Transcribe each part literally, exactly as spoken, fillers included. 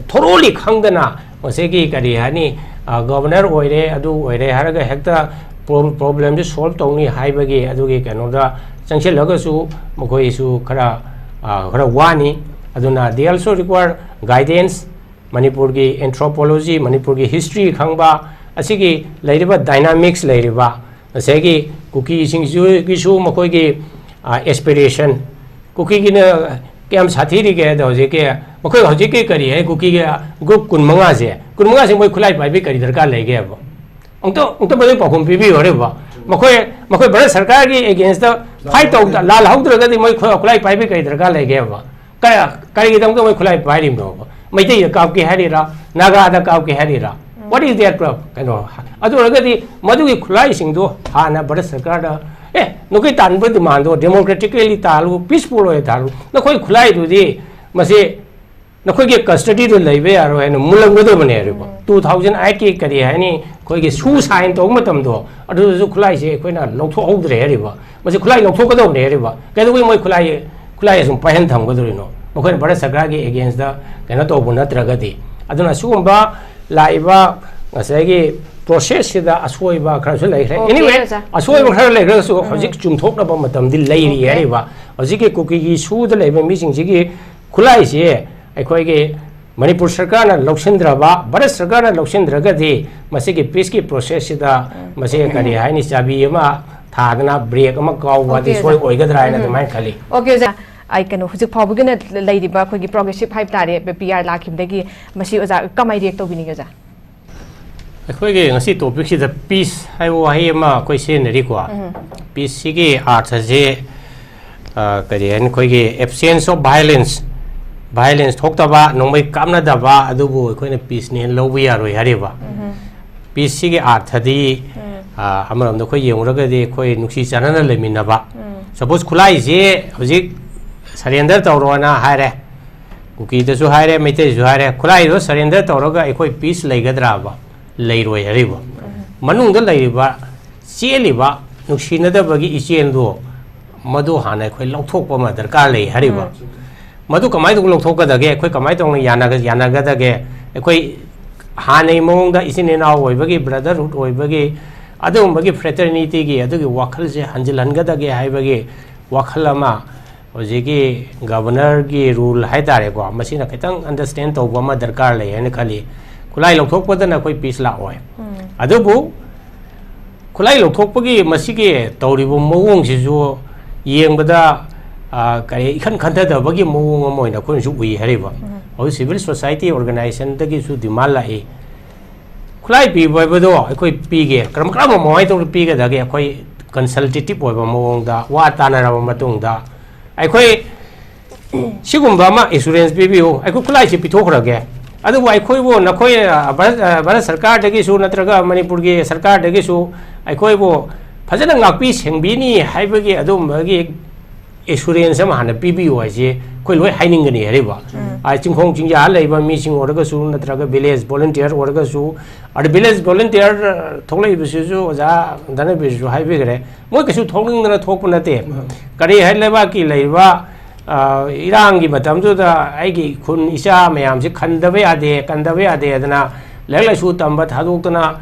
ꯊꯣꯔꯣꯂꯤ ꯈꯪꯗꯅ ꯉꯁꯥꯏꯒꯤ ꯀꯔꯤ ꯍꯥꯏꯅꯤ, ꯒꯕꯔꯅꯔ ꯑꯣꯏꯔꯦ, ꯑꯗꯨ ꯑꯣꯏꯔꯦ ꯍꯥꯏꯔꯒ ꯍꯦꯛꯇ ꯄ꯭ꯔꯣꯕ꯭ꯂꯦꯝꯁꯦ ꯁꯣꯜꯕ ꯇꯧꯅꯤ ꯍꯥꯏꯕꯒꯤ ꯑꯗꯨꯒꯤ ꯀꯩꯅꯣꯗ ꯆꯪꯁꯤꯜꯂꯒꯁꯨ ꯃꯈꯣꯏꯁꯨ ꯈꯔ, ꯈꯔ ꯋꯥꯅꯤ꯫ ꯑꯗꯨꯅ they also require guidance, ꯃꯅꯤꯄꯨꯔꯒꯤ ꯑꯦꯟꯊ꯭ꯔꯣꯄꯣꯂꯣꯖꯤ, ꯃꯅꯤꯄꯨꯔꯒꯤ ꯍꯤꯁꯇ꯭ꯔꯤ ꯈꯪꯕ, ꯑꯁꯤꯒꯤ ꯂꯩꯔꯤꯕ ꯗꯥꯏꯅꯥꯃꯤꯛꯁ ꯂꯩꯔꯤꯕ ꯉꯁꯥꯏꯒꯤ ꯀꯨꯀꯤꯁꯤꯡꯁꯤꯒꯤꯁꯨ ꯃꯈꯣꯏꯒꯤ ꯑꯦꯁꯄꯤꯔꯦꯁꯟ, ꯀꯨꯀꯤꯒꯤꯅ ꯀꯌꯥꯝ ꯁꯥꯊꯤꯔꯤꯒꯦ ꯍꯥꯏꯗ ꯍꯧꯖꯤꯛꯀꯤ, ꯃꯈꯣꯏ ꯍꯧꯖꯤꯛꯀꯤ ꯀꯔꯤ ꯍꯥꯏ, ꯀꯨꯀꯤꯒꯤ ꯒ꯭ꯔꯨꯞ ꯀꯨꯟꯃꯉꯥꯁꯦ, ꯀꯨꯟꯃꯉꯥꯁꯦ ꯃꯣꯏ ꯈꯨꯠꯂꯥꯏ ꯄꯥꯏꯕꯤ ꯀꯔꯤ ꯗꯔꯀꯥꯔ ꯂꯩꯒꯦꯕ? ꯑꯃꯨꯛꯇ ꯑꯃꯨꯛꯇ ꯃꯗꯨꯒꯤ ꯄꯥꯎꯈꯨꯝ ꯄꯤꯕꯤꯌꯨ ꯍꯥꯏꯔꯤꯕ꯫ ꯃꯈꯣꯏ, ꯃꯈꯣꯏ ꯚꯥꯔꯠ ꯁꯔꯀꯥꯔꯒꯤ ꯑꯦꯒꯦꯟꯁꯇ ꯐꯥꯏꯠ ꯇꯧꯗ, ꯂꯥꯜꯍꯧꯗ꯭ꯔꯒꯗꯤ ꯃꯣꯏ ꯈꯨ-, ꯈꯨꯠꯂꯥꯏ ꯄꯥꯏꯕꯤ ꯀꯔꯤ ꯗꯔꯀꯥꯔ ꯂꯩꯒꯦꯕ? ꯀꯔꯤꯒꯤꯗꯃꯛꯇ ꯃꯣꯏ ꯈꯨꯠꯂꯥꯏ ꯄꯥꯏꯔꯤꯕꯅꯣ? ꯃꯩꯇꯩꯗ ꯀꯥꯞꯀꯦ ꯍꯥꯏꯔꯤꯔꯥ? ꯅꯥꯒꯥꯗ ꯀꯥꯞꯀꯦ ꯍꯥꯏꯔꯤꯔꯥ? What is their problem? ꯀꯩꯅꯣ, ꯑꯗꯨ ꯑꯣꯏꯔꯒꯗꯤ ꯃꯗꯨꯒꯤ ꯈꯨꯠꯂꯥꯏꯁꯤꯡꯗꯣ ꯍꯥꯟꯅ ꯚꯥꯔꯠ ꯁꯔꯀꯥꯔꯗ, "ꯑꯦ, ꯅꯈꯣꯏ ꯇꯥꯟꯕ ꯗꯤꯃꯥꯟꯗꯣ ꯗꯦꯃꯣꯀ꯭ꯔꯦꯇꯤꯀꯦꯂꯤ ꯇꯥꯜꯂꯨ, ꯄꯤꯁꯐꯨꯜ ꯑꯣꯏꯅ ꯇꯥꯜꯂꯨ, ꯅꯈꯣꯏ ꯈꯨꯠꯂꯥꯏꯗꯨꯗꯤ ꯃꯁꯤ ꯅꯈꯣꯏꯒꯤ ꯀꯁꯇꯗꯤꯗ ꯂꯩꯕ ꯌꯥꯔꯣꯏ" ꯍꯥꯏꯅ ꯃꯨꯜꯂꯝꯒꯗꯕꯅꯦ ꯍꯥꯏꯔꯤꯕ꯫ ꯇꯨ ꯊꯥꯎꯖꯟ ꯑꯩꯠꯀꯤ ꯀꯔꯤ ꯍꯥꯏꯅꯤ, ꯑꯩꯈꯣꯏꯒꯤ ꯁꯨ ꯁꯥꯏꯟ ꯇꯧꯕ ꯃꯇꯝꯗꯣ, ꯑꯗꯨꯗꯁꯨ ꯈꯨꯠꯂꯥꯏꯁꯦ ꯑꯩꯈꯣꯏꯅ ꯂꯧꯊꯣꯛꯍꯧꯗ꯭ꯔꯦ ꯍꯥꯏꯔꯤꯕ꯫ ꯃꯁꯤ ꯈꯨꯠꯂꯥꯏ ꯂꯧꯊꯣꯛꯀꯗꯕꯅꯦ ꯍꯥꯏꯔꯤꯕ꯫ ꯀꯩꯗꯧꯕꯩ ꯃꯣꯏ ꯈꯨꯠꯂꯥꯏ, ꯈꯨꯠꯂꯥꯏ ꯑꯁꯨꯝ ꯄꯥꯏꯍꯟ ꯊꯝꯒꯗꯧꯔꯤꯅꯣ? ꯃꯈꯣꯏꯅ ꯚꯥꯔꯠ ꯁꯔꯀꯥꯔꯒꯤ ꯑꯦꯒꯦꯟꯁꯇ ꯀꯩꯅꯣ ꯇꯧꯕ ꯅꯠꯇ꯭ꯔꯒꯗꯤ꯫ ꯑꯗꯨꯅ ꯁꯤꯒꯨꯝꯕ ꯂꯥꯛꯏꯕ ꯉꯁꯥꯏꯒꯤ ꯄ꯭ꯔꯣꯁꯦꯁꯁꯤꯗ ꯑꯁꯣꯏꯕ ꯈꯔꯁꯨ ꯂꯩꯈ꯭ꯔꯦ꯫ ꯑꯣꯀꯦ, ꯑꯦꯅꯤꯋꯦ, ꯑꯣꯖꯥ꯫ ꯑꯁꯣꯏꯕ ꯎꯝ꯫ ꯈꯔ ꯂꯩꯈ꯭ꯔꯒꯁꯨ ꯎꯝ꯫ ꯍꯧꯖꯤꯛ ꯆꯨꯝꯊꯣꯛꯅꯕ ꯃꯇꯝꯗꯤ ꯂꯩꯔꯤ ꯑꯣꯀꯦ꯫ ꯍꯥꯏꯔꯤꯕ꯫ ꯍꯧꯖꯤꯛꯀꯤ ꯀꯨꯀꯤꯒꯤ ꯁꯨꯗ ꯂꯩꯕ ꯃꯤꯁꯤꯡꯁꯤꯒꯤ ꯈꯨꯠꯂꯥꯏꯁꯦ ꯑꯩꯈꯣꯏꯒꯤ ꯃꯅꯤꯄꯨꯔ ꯁꯔꯀꯥꯔꯅ ꯂꯧꯁꯤꯟꯗ꯭ꯔꯕ, ꯚꯥꯔꯠ ꯁꯔꯀꯥꯔꯅ ꯂꯧꯁꯤꯟꯗ꯭ꯔꯒꯗꯤ ꯃꯁꯤꯒꯤ ꯄꯤꯁꯀꯤ ꯄ꯭ꯔꯣꯁꯦꯁꯁꯤꯗ ꯃꯁꯤ ꯀꯔꯤ ꯍꯥꯏꯅꯤ, ꯆꯥꯕꯤ ꯑꯃ ꯊꯥꯗꯅ ꯕ꯭ꯔꯦꯛ ꯑꯃ ꯀꯥꯎꯕ ꯑꯗꯨ ꯑꯣꯀꯦ, ꯁꯣꯏ ꯑꯣꯖꯥ꯫ ꯑꯣꯏꯒꯗ꯭ꯔꯥ ꯍꯥꯏꯅ ꯎꯝ꯫ ꯑꯗꯨꯃꯥꯏꯅ ꯈꯜꯂꯤ꯫ ꯑꯣꯀꯦ, ꯑꯣꯖꯥ꯫ ꯑꯩ ꯀꯩꯅꯣ, ꯍꯧꯖꯤꯛ ꯐꯥꯎꯕꯒꯤ ꯑꯣꯏꯅ ꯂꯩꯔꯤꯕ ꯑꯩꯈꯣꯏꯒꯤ ꯄ꯭ꯔꯣꯒ꯭ꯔꯦꯁꯤꯞ ꯍꯥꯏꯕ ꯇꯥꯔꯦ, ꯄꯤ ꯑꯥꯔ ꯂꯥꯛꯈꯤꯕꯗꯒꯤ, ꯃꯁꯤ ꯑꯣꯖꯥ ꯀꯃꯥꯏꯅ ꯔꯤꯌꯦꯛ ꯇꯧꯕꯤꯅꯤꯡꯉꯤ, ꯑꯣꯖꯥ? ꯑꯩꯈꯣꯏꯒꯤ ꯉꯁꯤ ꯇꯣꯄꯤꯛꯁꯤꯗ ꯄꯤꯁ ꯍꯥꯏꯕ ꯋꯥꯍꯩ ꯑꯃ ꯑꯩꯈꯣꯏ ꯁꯤꯖꯤꯟꯅꯔꯤꯀꯣ꯫ ꯎꯝ꯫ ꯄꯤꯁꯁꯤꯒꯤ ꯑꯥꯔꯊꯁꯦ, ꯑ, ꯀꯔꯤ ꯍꯥꯏꯅꯤ, ꯑꯩꯈꯣꯏꯒꯤ absence of violence, violence ꯊꯣꯛꯇꯕ, ꯅꯣꯡꯃꯩ ꯀꯥꯞꯅꯗꯕ, ꯑꯗꯨꯕꯨ ꯑꯩꯈꯣꯏꯅ ꯄꯤꯁꯅꯦꯅ ꯂꯧꯕ ꯌꯥꯔꯣꯏ ꯍꯥꯏꯔꯤꯕ꯫ ꯎꯝ꯫ ꯄꯤꯁꯁꯤꯒꯤ ꯑꯥꯔꯊꯗꯤ, ꯎꯝ꯫ ꯑ, ꯑꯃꯔꯣꯝꯗ ꯑꯩꯈꯣꯏ ꯌꯦꯡꯉꯨꯔꯒꯗꯤ ꯑꯩꯈꯣꯏ ꯅꯨꯡꯁꯤ ꯆꯥꯟꯅꯅ ꯂꯩꯃꯤꯟꯅꯕ꯫ ꯎꯝ꯫ ꯁꯄꯣꯁ ꯈꯨꯠꯂꯥꯏꯁꯦ ꯍꯧꯖꯤꯛ ꯁꯔꯦꯟꯗꯔ ꯇꯧꯔꯣꯅ ꯍꯥꯏꯔꯦ, ꯀꯨꯀꯤꯗꯁꯨ ꯍꯥꯏꯔꯦ, ꯃꯩꯇꯩꯗꯁꯨ ꯍꯥꯏꯔꯦ, ꯈꯨꯠꯂꯥꯏꯗꯣ ꯁꯔꯦꯟꯗꯔ ꯇꯧꯔꯒ ꯑꯩꯈꯣꯏ ꯄꯤꯁ ꯂꯩꯒꯗ꯭ꯔꯥꯕ? ꯂꯩꯔꯣꯏ ꯍꯥꯏꯔꯤꯕ꯫ ꯎꯝ꯫ ꯃꯅꯨꯡꯗ ꯂꯩꯔꯤꯕ, ꯆꯦꯜꯂꯤꯕ ꯅꯨꯡꯁꯤꯅꯗꯕꯒꯤ ꯏꯆꯦꯜꯗꯣ, ꯃꯗꯨ ꯍꯥꯟꯅ ꯑꯩꯈꯣꯏ ꯂꯧꯊꯣꯛꯄ ꯑꯃ ꯗꯔꯀꯥꯔ ꯂꯩ ꯍꯥꯏꯔꯤꯕ꯫ ꯎꯝ꯫ ꯃꯗꯨ ꯀꯃꯥꯏꯅ ꯇꯧꯅ ꯂꯧꯊꯣꯛꯀꯗꯒꯦ? ꯑꯩꯈꯣꯏ ꯀꯃꯥꯏꯅ ꯇꯧꯅ ꯌꯥꯅꯒ-, ꯌꯥꯅꯒꯗꯒꯦ? ꯑꯩꯈꯣꯏ ꯍꯥꯟꯅꯒꯤ ꯃꯑꯣꯡꯗ ꯏꯆꯤꯟ ꯏꯅꯥꯎ ꯑꯣꯏꯕꯒꯤ, brotherhood ꯑꯣꯏꯕꯒꯤ, ꯑꯗꯨꯒꯨꯝꯕꯒꯤ fraternityꯒꯤ ꯑꯗꯨꯒꯤ ꯋꯥꯈꯜꯁꯦ ꯍꯟꯖꯤꯜꯍꯟꯒꯗꯒꯦ ꯍꯥꯏꯕꯒꯤ ꯋꯥꯈꯜ ꯑꯃ ꯍꯧꯖꯤꯛꯀꯤ governorꯒꯤ rule ꯍꯥꯏ ꯇꯥꯔꯦꯀꯣ, ꯃꯁꯤꯅ ꯈꯤꯇꯪ understand ꯇꯧꯕ ꯑꯃ ꯗꯔꯀꯥꯔ ꯂꯩ ꯍꯥꯏꯅ ꯈꯜꯂꯤ꯫ ꯈꯨꯠꯂꯥꯏ ꯂꯧꯊꯣꯛꯄꯗꯅ ꯑꯩꯈꯣꯏ peace ꯂꯥꯛꯑꯣꯏ꯫ ꯑꯗꯨꯕꯨ ꯈꯨꯠꯂꯥꯏ ꯂꯧꯊꯣꯛꯄꯒꯤ ꯃꯁꯤꯒꯤ ꯇꯧꯔꯤꯕ ꯃꯑꯣꯡꯁꯤꯁꯨ ꯌꯦꯡꯕꯗ, ꯑ, ꯀꯔꯤ, ꯏꯈꯟ ꯈꯟꯊꯗꯕꯒꯤ ꯃꯑꯣꯡ ꯑꯃ ꯑꯣꯏꯅ ꯑꯩꯈꯣꯏꯅꯁꯨ ꯎꯏ ꯍꯥꯏꯔꯤꯕ꯫ ꯍꯧꯖꯤꯛ civil society organizationꯗꯒꯤꯁꯨ demand ꯂꯥꯛꯏ, ꯈꯨꯠꯂꯥꯏ ꯄꯤꯕ ꯍꯥꯏꯕꯗꯣ ꯑꯩꯈꯣꯏ ꯄꯤꯒꯦ, ꯀꯔꯝ, ꯀꯔꯝꯕ ꯃꯑꯣꯡ ꯇꯧꯔ ꯄꯤꯒꯗꯒꯦ? ꯑꯩꯈꯣꯏ consultative ꯑꯣꯏꯕ ꯃꯑꯣꯡꯗ ꯋꯥ ꯇꯥꯅꯔꯕ ꯃꯇꯨꯡꯗ ꯑꯩꯈꯣꯏ ꯁꯤꯒꯨꯝꯕ ꯑꯃ assurance ꯄꯤꯕꯤꯌꯨ, ꯑꯩꯈꯣꯏ ꯈꯨꯠꯂꯥꯏꯁꯤ ꯄꯤꯊꯣꯛꯈ꯭ꯔꯒꯦ, ꯑꯗꯨꯕꯨ ꯑꯩꯈꯣꯏꯕꯨ ꯅꯈꯣꯏ, ꯑ, ꯚꯥꯔꯠ, ꯑ, ꯚꯥꯔꯠ ꯁꯔꯀꯥꯔꯗꯒꯤꯁꯨ ꯅꯠꯇ꯭ꯔꯒ ꯃꯅꯤꯄꯨꯔꯒꯤ ꯁꯔꯀꯥꯔꯗꯒꯤꯁꯨ ꯑꯩꯈꯣꯏꯕꯨ ꯐꯖꯅ ꯉꯥꯛꯄꯤ ꯁꯦꯟꯕꯤꯅꯤ ꯍꯥꯏꯕꯒꯤ ꯑꯗꯨꯝꯕꯒꯤ assurance ꯑꯃ ꯍꯥꯟꯅ ꯄꯤꯕꯤꯌꯨ ꯍꯥꯏꯁꯦ ꯑꯩꯈꯣꯏ ꯂꯣꯏ ꯍꯥꯏꯅꯤꯡꯒꯅꯤ ꯍꯥꯏꯔꯤꯕ꯫ ꯎꯝ꯫ ꯑ, ꯆꯤꯡꯈꯣꯡ ꯆꯤꯡꯌꯥ ꯂꯩꯕ ꯃꯤꯁꯤꯡ ꯑꯣꯏꯔꯒꯁꯨ ꯅꯠꯇ꯭ꯔꯒ village volunteer ꯑꯣꯏꯔꯒꯁꯨ, ꯑꯗ village volunteer, ꯑ, ꯊꯣꯛꯂꯛꯏꯕꯁꯤꯁꯨ ꯑꯣꯖꯥ ꯙꯅꯕꯤꯔꯁꯨ ꯍꯥꯏꯕꯤꯈ꯭ꯔꯦ, ꯃꯣꯏ ꯀꯩꯁꯨ ꯊꯣꯛꯅꯤꯡꯗꯅ ꯊꯣꯛꯄ ꯅꯠꯇꯦ꯫ ꯎꯝ꯫ ꯀꯔꯤ ꯍꯥꯏ, ꯂꯩꯕꯥꯛꯀꯤ ꯂꯩꯔꯤꯕ, ꯑ, ꯏꯔꯥꯡꯒꯤ ꯃꯇꯝꯗꯨꯗ ꯑꯩꯒꯤ ꯈꯨꯟ ꯏꯆꯥ ꯃꯌꯥꯝꯁꯤ ꯈꯟꯗꯕ ꯌꯥꯗꯦ, ꯀꯟꯗꯕ ꯌꯥꯗꯦ ꯑꯗꯨꯅ ꯂꯥꯏꯔꯤꯛ ꯂꯥꯏꯁꯨ ꯇꯝꯕ ꯊꯥꯗꯣꯛꯇꯅ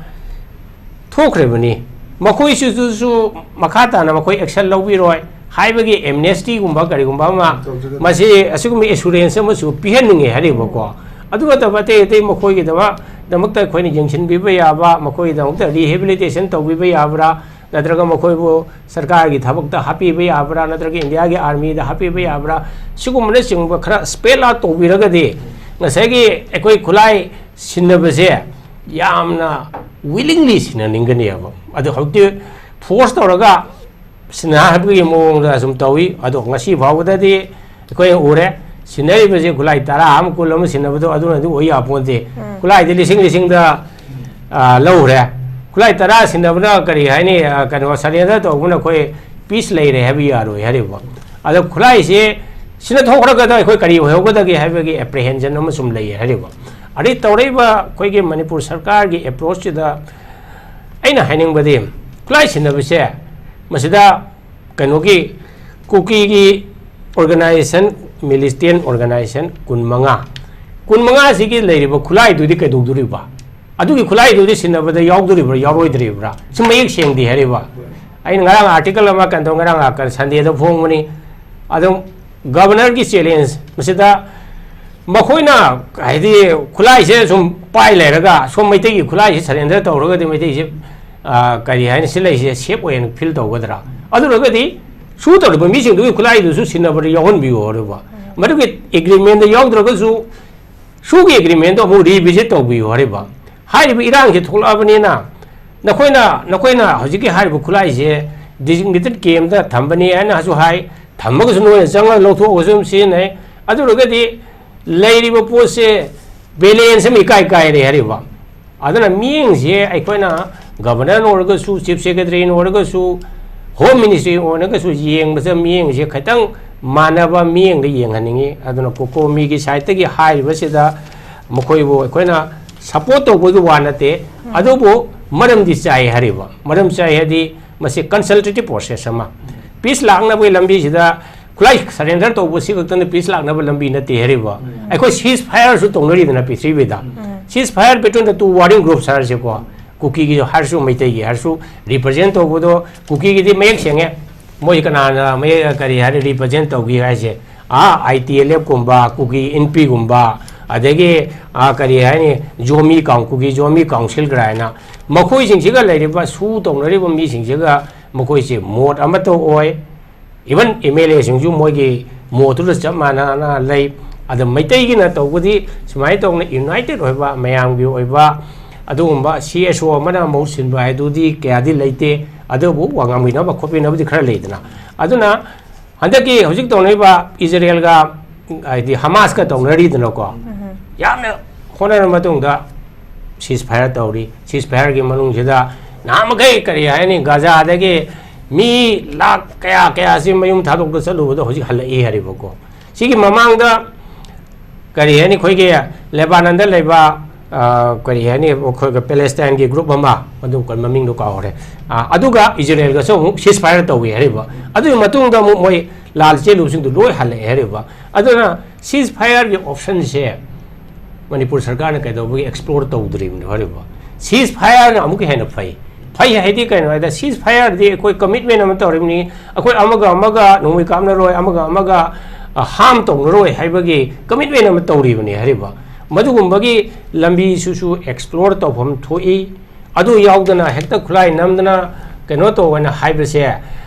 ꯊꯣꯛꯈ꯭ꯔꯤꯕꯅꯤ꯫ ꯃꯈꯣꯏꯁꯤꯁꯨ ꯃꯈꯥ ꯇꯥꯅ ꯃꯈꯣꯏ action ꯂꯧꯕꯤꯔꯣꯏ ꯍꯥꯏꯕꯒꯤ amnestyꯒꯨꯝꯕ ꯀꯔꯤꯒꯨꯝꯕ ꯑꯃ ꯇꯧꯖꯒꯅꯤ꯫ ꯃꯁꯤ ꯑꯁꯤꯒꯨꯝꯕ assurance ꯑꯃꯁꯨ ꯄꯤꯍꯟꯅꯤꯡꯉꯦ ꯍꯥꯏꯔꯤꯕꯀꯣ꯫ ꯑꯗꯨ ꯅꯠꯇꯕ ꯑꯇꯩ ꯑꯇꯩ ꯃꯈꯣꯏꯒꯤꯗꯃꯛ, ꯗꯃꯛꯇ ꯑꯩꯈꯣꯏꯅ ꯌꯦꯡꯁꯤꯟꯕꯤꯕ ꯌꯥꯕ, ꯃꯈꯣꯏꯒꯤꯗꯃꯛꯇ rehabilitation ꯇꯧꯕꯤꯕ ꯌꯥꯕ꯭ꯔꯥ, ꯅꯠꯇ꯭ꯔꯒ ꯃꯈꯣꯏꯕꯨ ꯁꯔꯀꯥꯔꯒꯤ ꯊꯕꯛꯇ ꯍꯥꯞꯄꯤꯕ ꯌꯥꯕ꯭ꯔꯥ, ꯅꯠꯇ꯭ꯔꯒ ꯏꯟꯗꯤꯌꯥꯒꯤ armyꯗ ꯍꯥꯞꯄꯤꯕ ꯌꯥꯕ꯭ꯔꯥ, ꯁꯤꯒꯨꯝꯕꯅꯆꯤꯡꯕ ꯈꯔ spell out ꯇꯧꯕꯤꯔꯒꯗꯤ ꯉꯁꯥꯏꯒꯤ ꯑꯩꯈꯣꯏ ꯈꯨꯠꯂꯥꯏ ꯁꯤꯟꯅꯕꯁꯦ ꯌꯥꯝꯅ willingly ꯁꯤꯟꯅꯅꯤꯡꯒꯅꯦꯕ꯫ ꯑꯗꯣ ꯍꯧꯖꯤꯛꯇꯤ force ꯇꯧꯔꯒ ꯁꯤꯟꯅ ꯍꯥꯏꯕꯒꯤ ꯃꯑꯣꯡꯗ ꯁꯨꯝ ꯇꯧꯏ꯫ ꯑꯗꯣ ꯉꯁꯤ ꯐꯥꯎꯕꯗꯗꯤ ꯑꯩꯈꯣꯏ ꯎꯔꯦ, ꯁꯤꯟꯅꯔꯤꯕꯁꯦ ꯈꯨꯠꯂꯥꯏ ꯇꯔꯥ ꯑꯃ, ꯀꯨꯟ ꯑꯃ ꯁꯤꯟꯅꯕꯗꯣ ꯑꯗꯨꯅꯗꯤ ꯑꯣꯏ ꯌꯥꯄꯣꯟꯇꯦ꯫ ꯎꯝ꯫ ꯈꯨꯠꯂꯥꯏꯗꯤ ꯂꯤꯁꯤꯡ ꯂꯤꯁꯤꯡꯗ, ꯑ, ꯂꯧꯈ꯭ꯔꯦ꯫ ꯈꯨꯠꯂꯥꯏ ꯇꯔꯥ ꯁꯤꯟꯅꯕꯅ ꯀꯔꯤ ꯍꯥꯏꯅꯤ? ꯑ, ꯀꯩꯅꯣ, surrender ꯇꯧꯕꯅ ꯑꯩꯈꯣꯏ peace ꯂꯩꯔꯦ ꯍꯥꯏꯕ ꯌꯥꯔꯣꯏ ꯍꯥꯏꯔꯤꯕ꯫ ꯑꯗꯣ ꯈꯨꯠꯂꯥꯏꯁꯦ ꯁꯤꯟꯅ ꯊꯣꯛꯈ꯭ꯔꯒꯗ ꯑꯩꯈꯣꯏ ꯀꯔꯤ ꯑꯣꯏꯍꯧꯒꯗꯒꯦ ꯍꯥꯏꯕꯒꯤ apprehension ꯑꯃ ꯁꯨꯝ ꯂꯩꯌꯦ ꯍꯥꯏꯔꯤꯕ꯫ ꯑꯗꯩ ꯇꯧꯔꯛꯏꯕ ꯑꯩꯈꯣꯏꯒꯤ ꯃꯅꯤꯄꯨꯔ ꯁꯔꯀꯥꯔꯒꯤ approachꯁꯤꯗ ꯑꯩꯅ ꯍꯥꯏꯅꯤꯡꯕꯗꯤ, ꯈꯨꯠꯂꯥꯏ ꯁꯤꯟꯅꯕꯁꯦ ꯃꯁꯤꯗ ꯀꯩꯅꯣꯒꯤ ꯀꯨꯀꯤꯒꯤ organization ꯃꯤꯂꯤꯇꯦꯟ ꯑꯣꯔꯒꯅꯥꯏꯖꯦꯁꯟ ꯀꯨꯟꯃꯉꯥ, ꯀꯨꯟꯃꯉꯥꯁꯤꯒꯤ ꯂꯩꯔꯤꯕ ꯈꯨꯠꯂꯥꯏꯗꯨꯗꯤ ꯀꯩꯗꯧꯗꯣꯔꯤꯕ? ꯑꯗꯨꯒꯤ ꯈꯨꯠꯂꯥꯏꯗꯨꯗꯤ ꯁꯤꯟꯅꯕꯗ ꯌꯥꯎꯗꯣꯔꯤꯕ꯭ꯔꯥ, ꯌꯥꯎꯔꯣꯏꯗꯣꯔꯤꯕ꯭ꯔꯥ? ꯁꯤ ꯃꯌꯦꯛ ꯁꯦꯡꯗꯦ ꯍꯥꯏꯔꯤꯕ꯫ ꯑꯩꯅ ꯉꯔꯥꯡ ꯑꯥꯔꯇꯤꯀꯜ ꯑꯃ, ꯀꯩꯅꯣ, ꯉꯔꯥꯡ ꯁꯟꯗꯦꯗ ꯐꯣꯡꯕꯅꯤ꯫ ꯑꯗꯨꯝ ꯒꯕꯔꯅꯔꯒꯤ ꯆꯦꯂꯦꯟꯖ ꯃꯁꯤꯗ, ꯃꯈꯣꯏꯅ, ꯍꯥꯏꯗꯤ, ꯈꯨꯠꯂꯥꯏꯁꯦ ꯁꯨꯝ ꯄꯥꯏ ꯂꯩꯔꯒ, ꯁꯣꯝ ꯃꯩꯇꯩꯒꯤ ꯈꯨꯠꯂꯥꯏꯁꯦ ꯁꯔꯦꯟꯗꯔ ꯇꯧꯔꯒꯗꯤ ꯃꯩꯇꯩꯁꯦ, ꯑ, ꯀꯔꯤ ꯍꯥꯏꯅꯤ, ꯁꯤ ꯂꯩꯁꯦ ꯁꯦꯞ ꯑꯣꯏꯅ ꯐꯤꯜ ꯇꯧꯒꯗ꯭ꯔꯥ? ꯑꯗꯨ ꯑꯣꯏꯔꯒꯗꯤ ꯁꯨ ꯇꯧꯔꯤꯕ ꯃꯤꯁꯤꯡꯗꯨꯒꯤ ꯈꯨꯠꯂꯥꯏꯗꯨꯁꯨ ꯁꯤꯟꯅꯕꯗ ꯌꯥꯎꯍꯟꯕꯤꯌꯨ ꯍꯥꯏꯔꯤꯕ꯫ ꯃꯗꯨꯒꯤ ꯑꯦꯒ꯭ꯔꯤꯃꯦꯟꯗ ꯌꯥꯎꯗ꯭ꯔꯒꯁꯨ ꯁꯨꯒꯤ ꯑꯦꯒ꯭ꯔꯤꯃꯦꯟꯗꯣ ꯑꯃꯨꯛ ꯔꯤꯚꯤꯖꯤꯠ ꯇꯧꯕꯤꯌꯨ ꯍꯥꯏꯔꯤꯕ꯫ ꯍꯥꯏꯔꯤꯕ ꯏꯔꯥꯡꯁꯦ ꯊꯣꯛꯂꯛꯑꯕꯅꯤꯅ ꯅꯈꯣꯏꯅ, ꯅꯈꯣꯏꯅ ꯍꯧꯖꯤꯛꯀꯤ ꯍꯥꯏꯔꯤꯕ ꯈꯨꯠꯂꯥꯏꯁꯦ ꯗꯤꯖꯤꯒꯅꯦꯇꯦꯠ ꯀꯦꯝꯗ ꯊꯝꯕꯅꯤ ꯍꯥꯏꯅꯁꯨ ꯍꯥꯏ, ꯊꯝꯃꯒꯁꯨ ꯅꯣꯏꯅ ꯆꯪꯉꯒ ꯂꯧꯊꯣꯛꯑꯒꯁꯨ ꯑꯗꯨꯝ ꯁꯤꯖꯤꯟꯅꯩ꯫ ꯑꯗꯨ ꯑꯣꯏꯔꯒꯗꯤ ꯂꯩꯔꯤꯕ ꯄꯣꯠꯁꯦ ꯕꯦꯂꯦꯟꯁ ꯑꯃ ꯏꯀꯥꯏ ꯀꯥꯏꯔꯦ ꯍꯥꯏꯔꯤꯕ꯫ ꯑꯗꯨꯅ ꯃꯤꯠꯌꯦꯡꯁꯦ ꯑꯩꯈꯣꯏꯅ ꯒꯕꯔꯅꯔꯅ ꯑꯣꯏꯔꯒꯁꯨ, ꯆꯤꯐ ꯁꯦꯀ꯭ꯔꯦꯇꯔꯤꯅ ꯑꯣꯏꯔꯒꯁꯨ, ꯍꯣꯝ ꯃꯤꯅꯤꯁꯇ꯭ꯔꯤꯅ ꯑꯣꯏꯔꯒꯁꯨ ꯌꯦꯡꯕꯁꯦ ꯃꯤꯠꯌꯦꯡꯁꯦ ꯈꯤꯇꯪ ꯃꯥꯟꯅꯕ ꯃꯤꯠꯌꯦꯡꯗ ꯌꯦꯡꯍꯟꯅꯤꯡꯉꯤ꯫ ꯑꯗꯨꯅ ꯀꯣꯀꯣꯃꯤꯒꯤ ꯁꯥꯏꯠꯇꯒꯤ ꯍꯥꯏꯔꯤꯕꯁꯤꯗ ꯃꯈꯣꯏꯕꯨ ꯑꯩꯈꯣꯏꯅ ꯁꯄꯣꯔꯠ ꯇꯧꯕꯒꯤ ꯋꯥ ꯅꯠꯇꯦ, ꯑꯗꯨꯕꯨ ꯃꯔꯝꯗꯤ ꯆꯥꯏ ꯍꯥꯏꯔꯤꯕ꯫ ꯃꯔꯝ ꯆꯥꯏ ꯍꯥꯏꯗꯤ ꯃꯁꯤ ꯀꯟꯁꯜꯇꯦꯇꯤꯞ ꯄ꯭ꯔꯣꯁꯦꯁ ꯑꯃ, ꯄꯤꯁ ꯂꯥꯛꯅꯕꯒꯤ ꯂꯝꯕꯤꯁꯤꯗ ꯈꯨꯠꯂꯥꯏ ꯁꯔꯦꯟꯗꯔ ꯇꯧꯕꯁꯤ ꯈꯛꯇꯅ ꯄꯤꯁ ꯂꯥꯛꯅꯕ ꯂꯝꯕꯤ ꯅꯠꯇꯦ ꯍꯥꯏꯔꯤꯕ꯫ ꯑꯩꯈꯣꯏ ꯁꯤꯖ ꯐꯥꯌꯔꯁꯨ ꯇꯧꯅꯔꯤꯗꯅ ꯄ꯭ꯔꯤꯊꯤꯕꯤꯗ꯫ Ceasefire between the two warring groups ꯍꯥꯏꯔꯁꯦꯀꯣ, ꯀꯨꯀꯤꯒꯤ ꯍꯥꯏꯔꯁꯨ, ꯃꯩꯇꯩꯒꯤ ꯍꯥꯏꯔꯁꯨ, ꯔꯤꯄ꯭ꯔꯖꯦꯟ ꯇꯧꯕꯗꯣ ꯀꯨꯀꯤꯒꯤꯗꯤ ꯃꯌꯦꯛ ꯁꯦꯡꯉꯦ꯫ ꯃꯣꯏ ꯀꯅꯥꯅ ꯃꯌꯦꯛ, ꯀꯔꯤ ꯍꯥꯏꯔꯦ, ꯔꯤꯄ꯭ꯔꯖꯦꯟ ꯇꯧꯈꯤ ꯍꯥꯏꯁꯦ? ꯑꯥ, ꯑꯥꯏ ꯇꯤ ꯑꯦꯜ ꯑꯦꯐ ꯀꯨꯝꯕ, ꯀꯨꯀꯤ ꯏꯟꯄꯤꯒꯨꯝꯕ, ꯑꯗꯒꯤ, ꯑꯥ, ꯀꯔꯤ ꯍꯥꯏꯅꯤ, ꯖꯣꯃꯤ ꯀꯥꯎꯟ-, ꯀꯨꯀꯤ ꯖꯣꯃꯤ ꯀꯥꯎꯟꯁꯤꯜ ꯀꯥꯏꯅ, ꯃꯈꯣꯏꯁꯤꯡꯁꯤꯒ ꯂꯩꯔꯤꯕ ꯁꯨ ꯇꯧꯅꯔꯤꯕ ꯃꯤꯁꯤꯡꯁꯤꯒ ꯃꯈꯣꯏꯁꯦ ꯃꯣꯠ ꯑꯃꯠꯇ ꯑꯣꯏ꯫ ꯏꯚꯟ ꯑꯦꯝ ꯑꯦꯜ ꯑꯦꯁꯤꯡꯁꯨ ꯃꯣꯏꯒꯤ ꯃꯣꯠꯇꯨꯗ ꯆꯞ ꯃꯥꯟꯅꯅ ꯂꯩ꯫ ꯑꯗ ꯃꯩꯇꯩꯒꯤꯅ ꯇꯧꯕꯗꯤ ꯁꯨꯃꯥꯏꯅ ꯇꯧꯅ ꯌꯨꯅꯥꯏꯇꯦꯠ ꯑꯣꯏꯕ, ꯃꯌꯥꯝꯒꯤ ꯑꯣꯏꯕ ꯑꯗꯨꯒꯨꯝꯕ ꯁꯤ ꯑꯦꯁ ꯑꯣ ꯑꯃꯅ ꯃꯍꯨꯠ ꯁꯤꯟꯕ ꯍꯥꯏꯗꯨꯗꯤ ꯀꯌꯥꯗꯤ ꯂꯩꯇꯦ꯫ ꯑꯗꯨꯕꯨ ꯋꯥ ꯉꯥꯡꯕꯤꯅꯕ ꯈꯣꯠꯄꯤꯅꯕꯗꯤ ꯈꯔ ꯂꯩꯗꯅ꯫ ꯑꯗꯨꯅ ꯍꯟꯗꯛꯀꯤ ꯍꯧꯖꯤꯛ ꯇꯧꯅꯔꯤꯕ ꯏꯖꯔꯦꯜꯒ, ꯍꯥꯏꯗꯤ, ꯍꯃꯥꯁꯀ ꯇꯧꯅꯔꯤꯗꯅꯀꯣ, ꯌꯥꯝꯅ ꯍꯣꯠꯅꯔ ꯃꯇꯨꯡꯗ ꯁꯤꯖ ꯐꯥꯌꯔ ꯇꯧꯔꯤ꯫ ꯁꯤꯖ ꯐꯥꯌꯔꯒꯤ ꯃꯅꯨꯡꯁꯤꯗ ꯅꯍꯥꯟꯃꯈꯩ, ꯀꯔꯤ ꯍꯥꯏꯅꯤ, ꯒꯥꯖꯥꯗꯒꯤ ꯃꯤ ꯂꯥꯛ ꯀꯌꯥ ꯀꯌꯥꯁꯤ ꯃꯌꯨꯝ ꯊꯥꯗꯣꯛꯇ ꯆꯠꯂꯨꯕꯗꯣ ꯍꯧꯖꯤꯛ ꯍꯜꯂꯛꯏ ꯍꯥꯏꯔꯤꯕꯀꯣ꯫ ꯁꯤꯒꯤ ꯃꯃꯥꯡꯗ, ꯀꯔꯤ ꯍꯥꯏꯅꯤ, ꯑꯩꯈꯣꯏꯒꯤ ꯂꯦꯕꯥꯅꯟꯗ ꯂꯩꯕ, ꯑ, ꯀꯔꯤ ꯍꯥꯏꯅꯤ, ꯑꯩꯈꯣꯏꯒ ꯄꯦꯂꯦꯁꯇꯥꯏꯟꯒꯤ ꯒ꯭ꯔꯨꯞ ꯑꯃ, ꯑꯗꯨ ꯀ-, ꯃꯃꯤꯡꯗꯣ ꯀꯥꯎꯈ꯭ꯔꯦ꯫ ꯑ, ꯑꯗꯨꯒ ꯏꯖꯔꯦꯜꯒꯁꯨ ꯑꯃꯨꯛ ꯁꯤꯖ ꯐꯥꯌꯔ ꯇꯧꯏ ꯍꯥꯏꯔꯤꯕ꯫ ꯑꯗꯨꯒꯤ ꯃꯇꯨꯡꯗ ꯑꯃꯨꯛ ꯃꯣꯏ ꯂꯥꯜ ꯆꯦꯜꯂꯨꯕꯁꯤꯡꯗꯨ ꯂꯣꯏ ꯍꯜꯂꯛꯑꯦ ꯍꯥꯏꯔꯤꯕ꯫ ꯑꯗꯨꯅ cease fireꯒꯤ optionꯁꯦ ꯃꯅꯤꯄꯨꯔ ꯁꯔꯀꯥꯔꯅ ꯀꯩꯗꯧꯕꯒꯤ explore ꯇꯧꯗ꯭ꯔꯤꯕꯅꯣ ꯍꯥꯏꯔꯤꯕ? Cease fireꯅ ꯑꯃꯨꯛꯀ ꯍꯦꯟꯅ ꯐꯩ꯫ ꯐꯩ ꯍꯥꯏꯗꯤ ꯀꯩꯅꯣ ꯍꯥꯏꯗ, cease fireꯗꯤ ꯑꯩꯈꯣꯏ commitment ꯑꯃ ꯇꯧꯔꯤꯕꯅꯤ, ꯑꯩꯈꯣꯏ ꯑꯃꯒ ꯑꯃꯒ ꯅꯣꯡꯃꯩ ꯀꯥꯞꯅꯔꯣꯏ, ꯑꯃꯒ ꯑꯃꯒ harm ꯇꯧꯅꯔꯣꯏ ꯍꯥꯏꯕꯒꯤ commitment ꯑꯃ ꯇꯧꯔꯤꯕꯅꯤ ꯍꯥꯏꯔꯤꯕ꯫ ꯃꯗꯨꯒꯨꯝꯕꯒꯤ ꯂꯝꯕꯤꯁꯤꯁꯨ explore ꯇꯧꯐꯝ ꯊꯣꯛꯏ꯫ ꯑꯗꯨ ꯌꯥꯎꯗꯅ ꯍꯦꯛꯇ ꯈꯨꯠꯂꯥꯏ ꯅꯝꯗꯅ ꯀꯩꯅꯣ ꯇꯧꯑꯅ ꯍꯥꯏꯕꯁꯦ,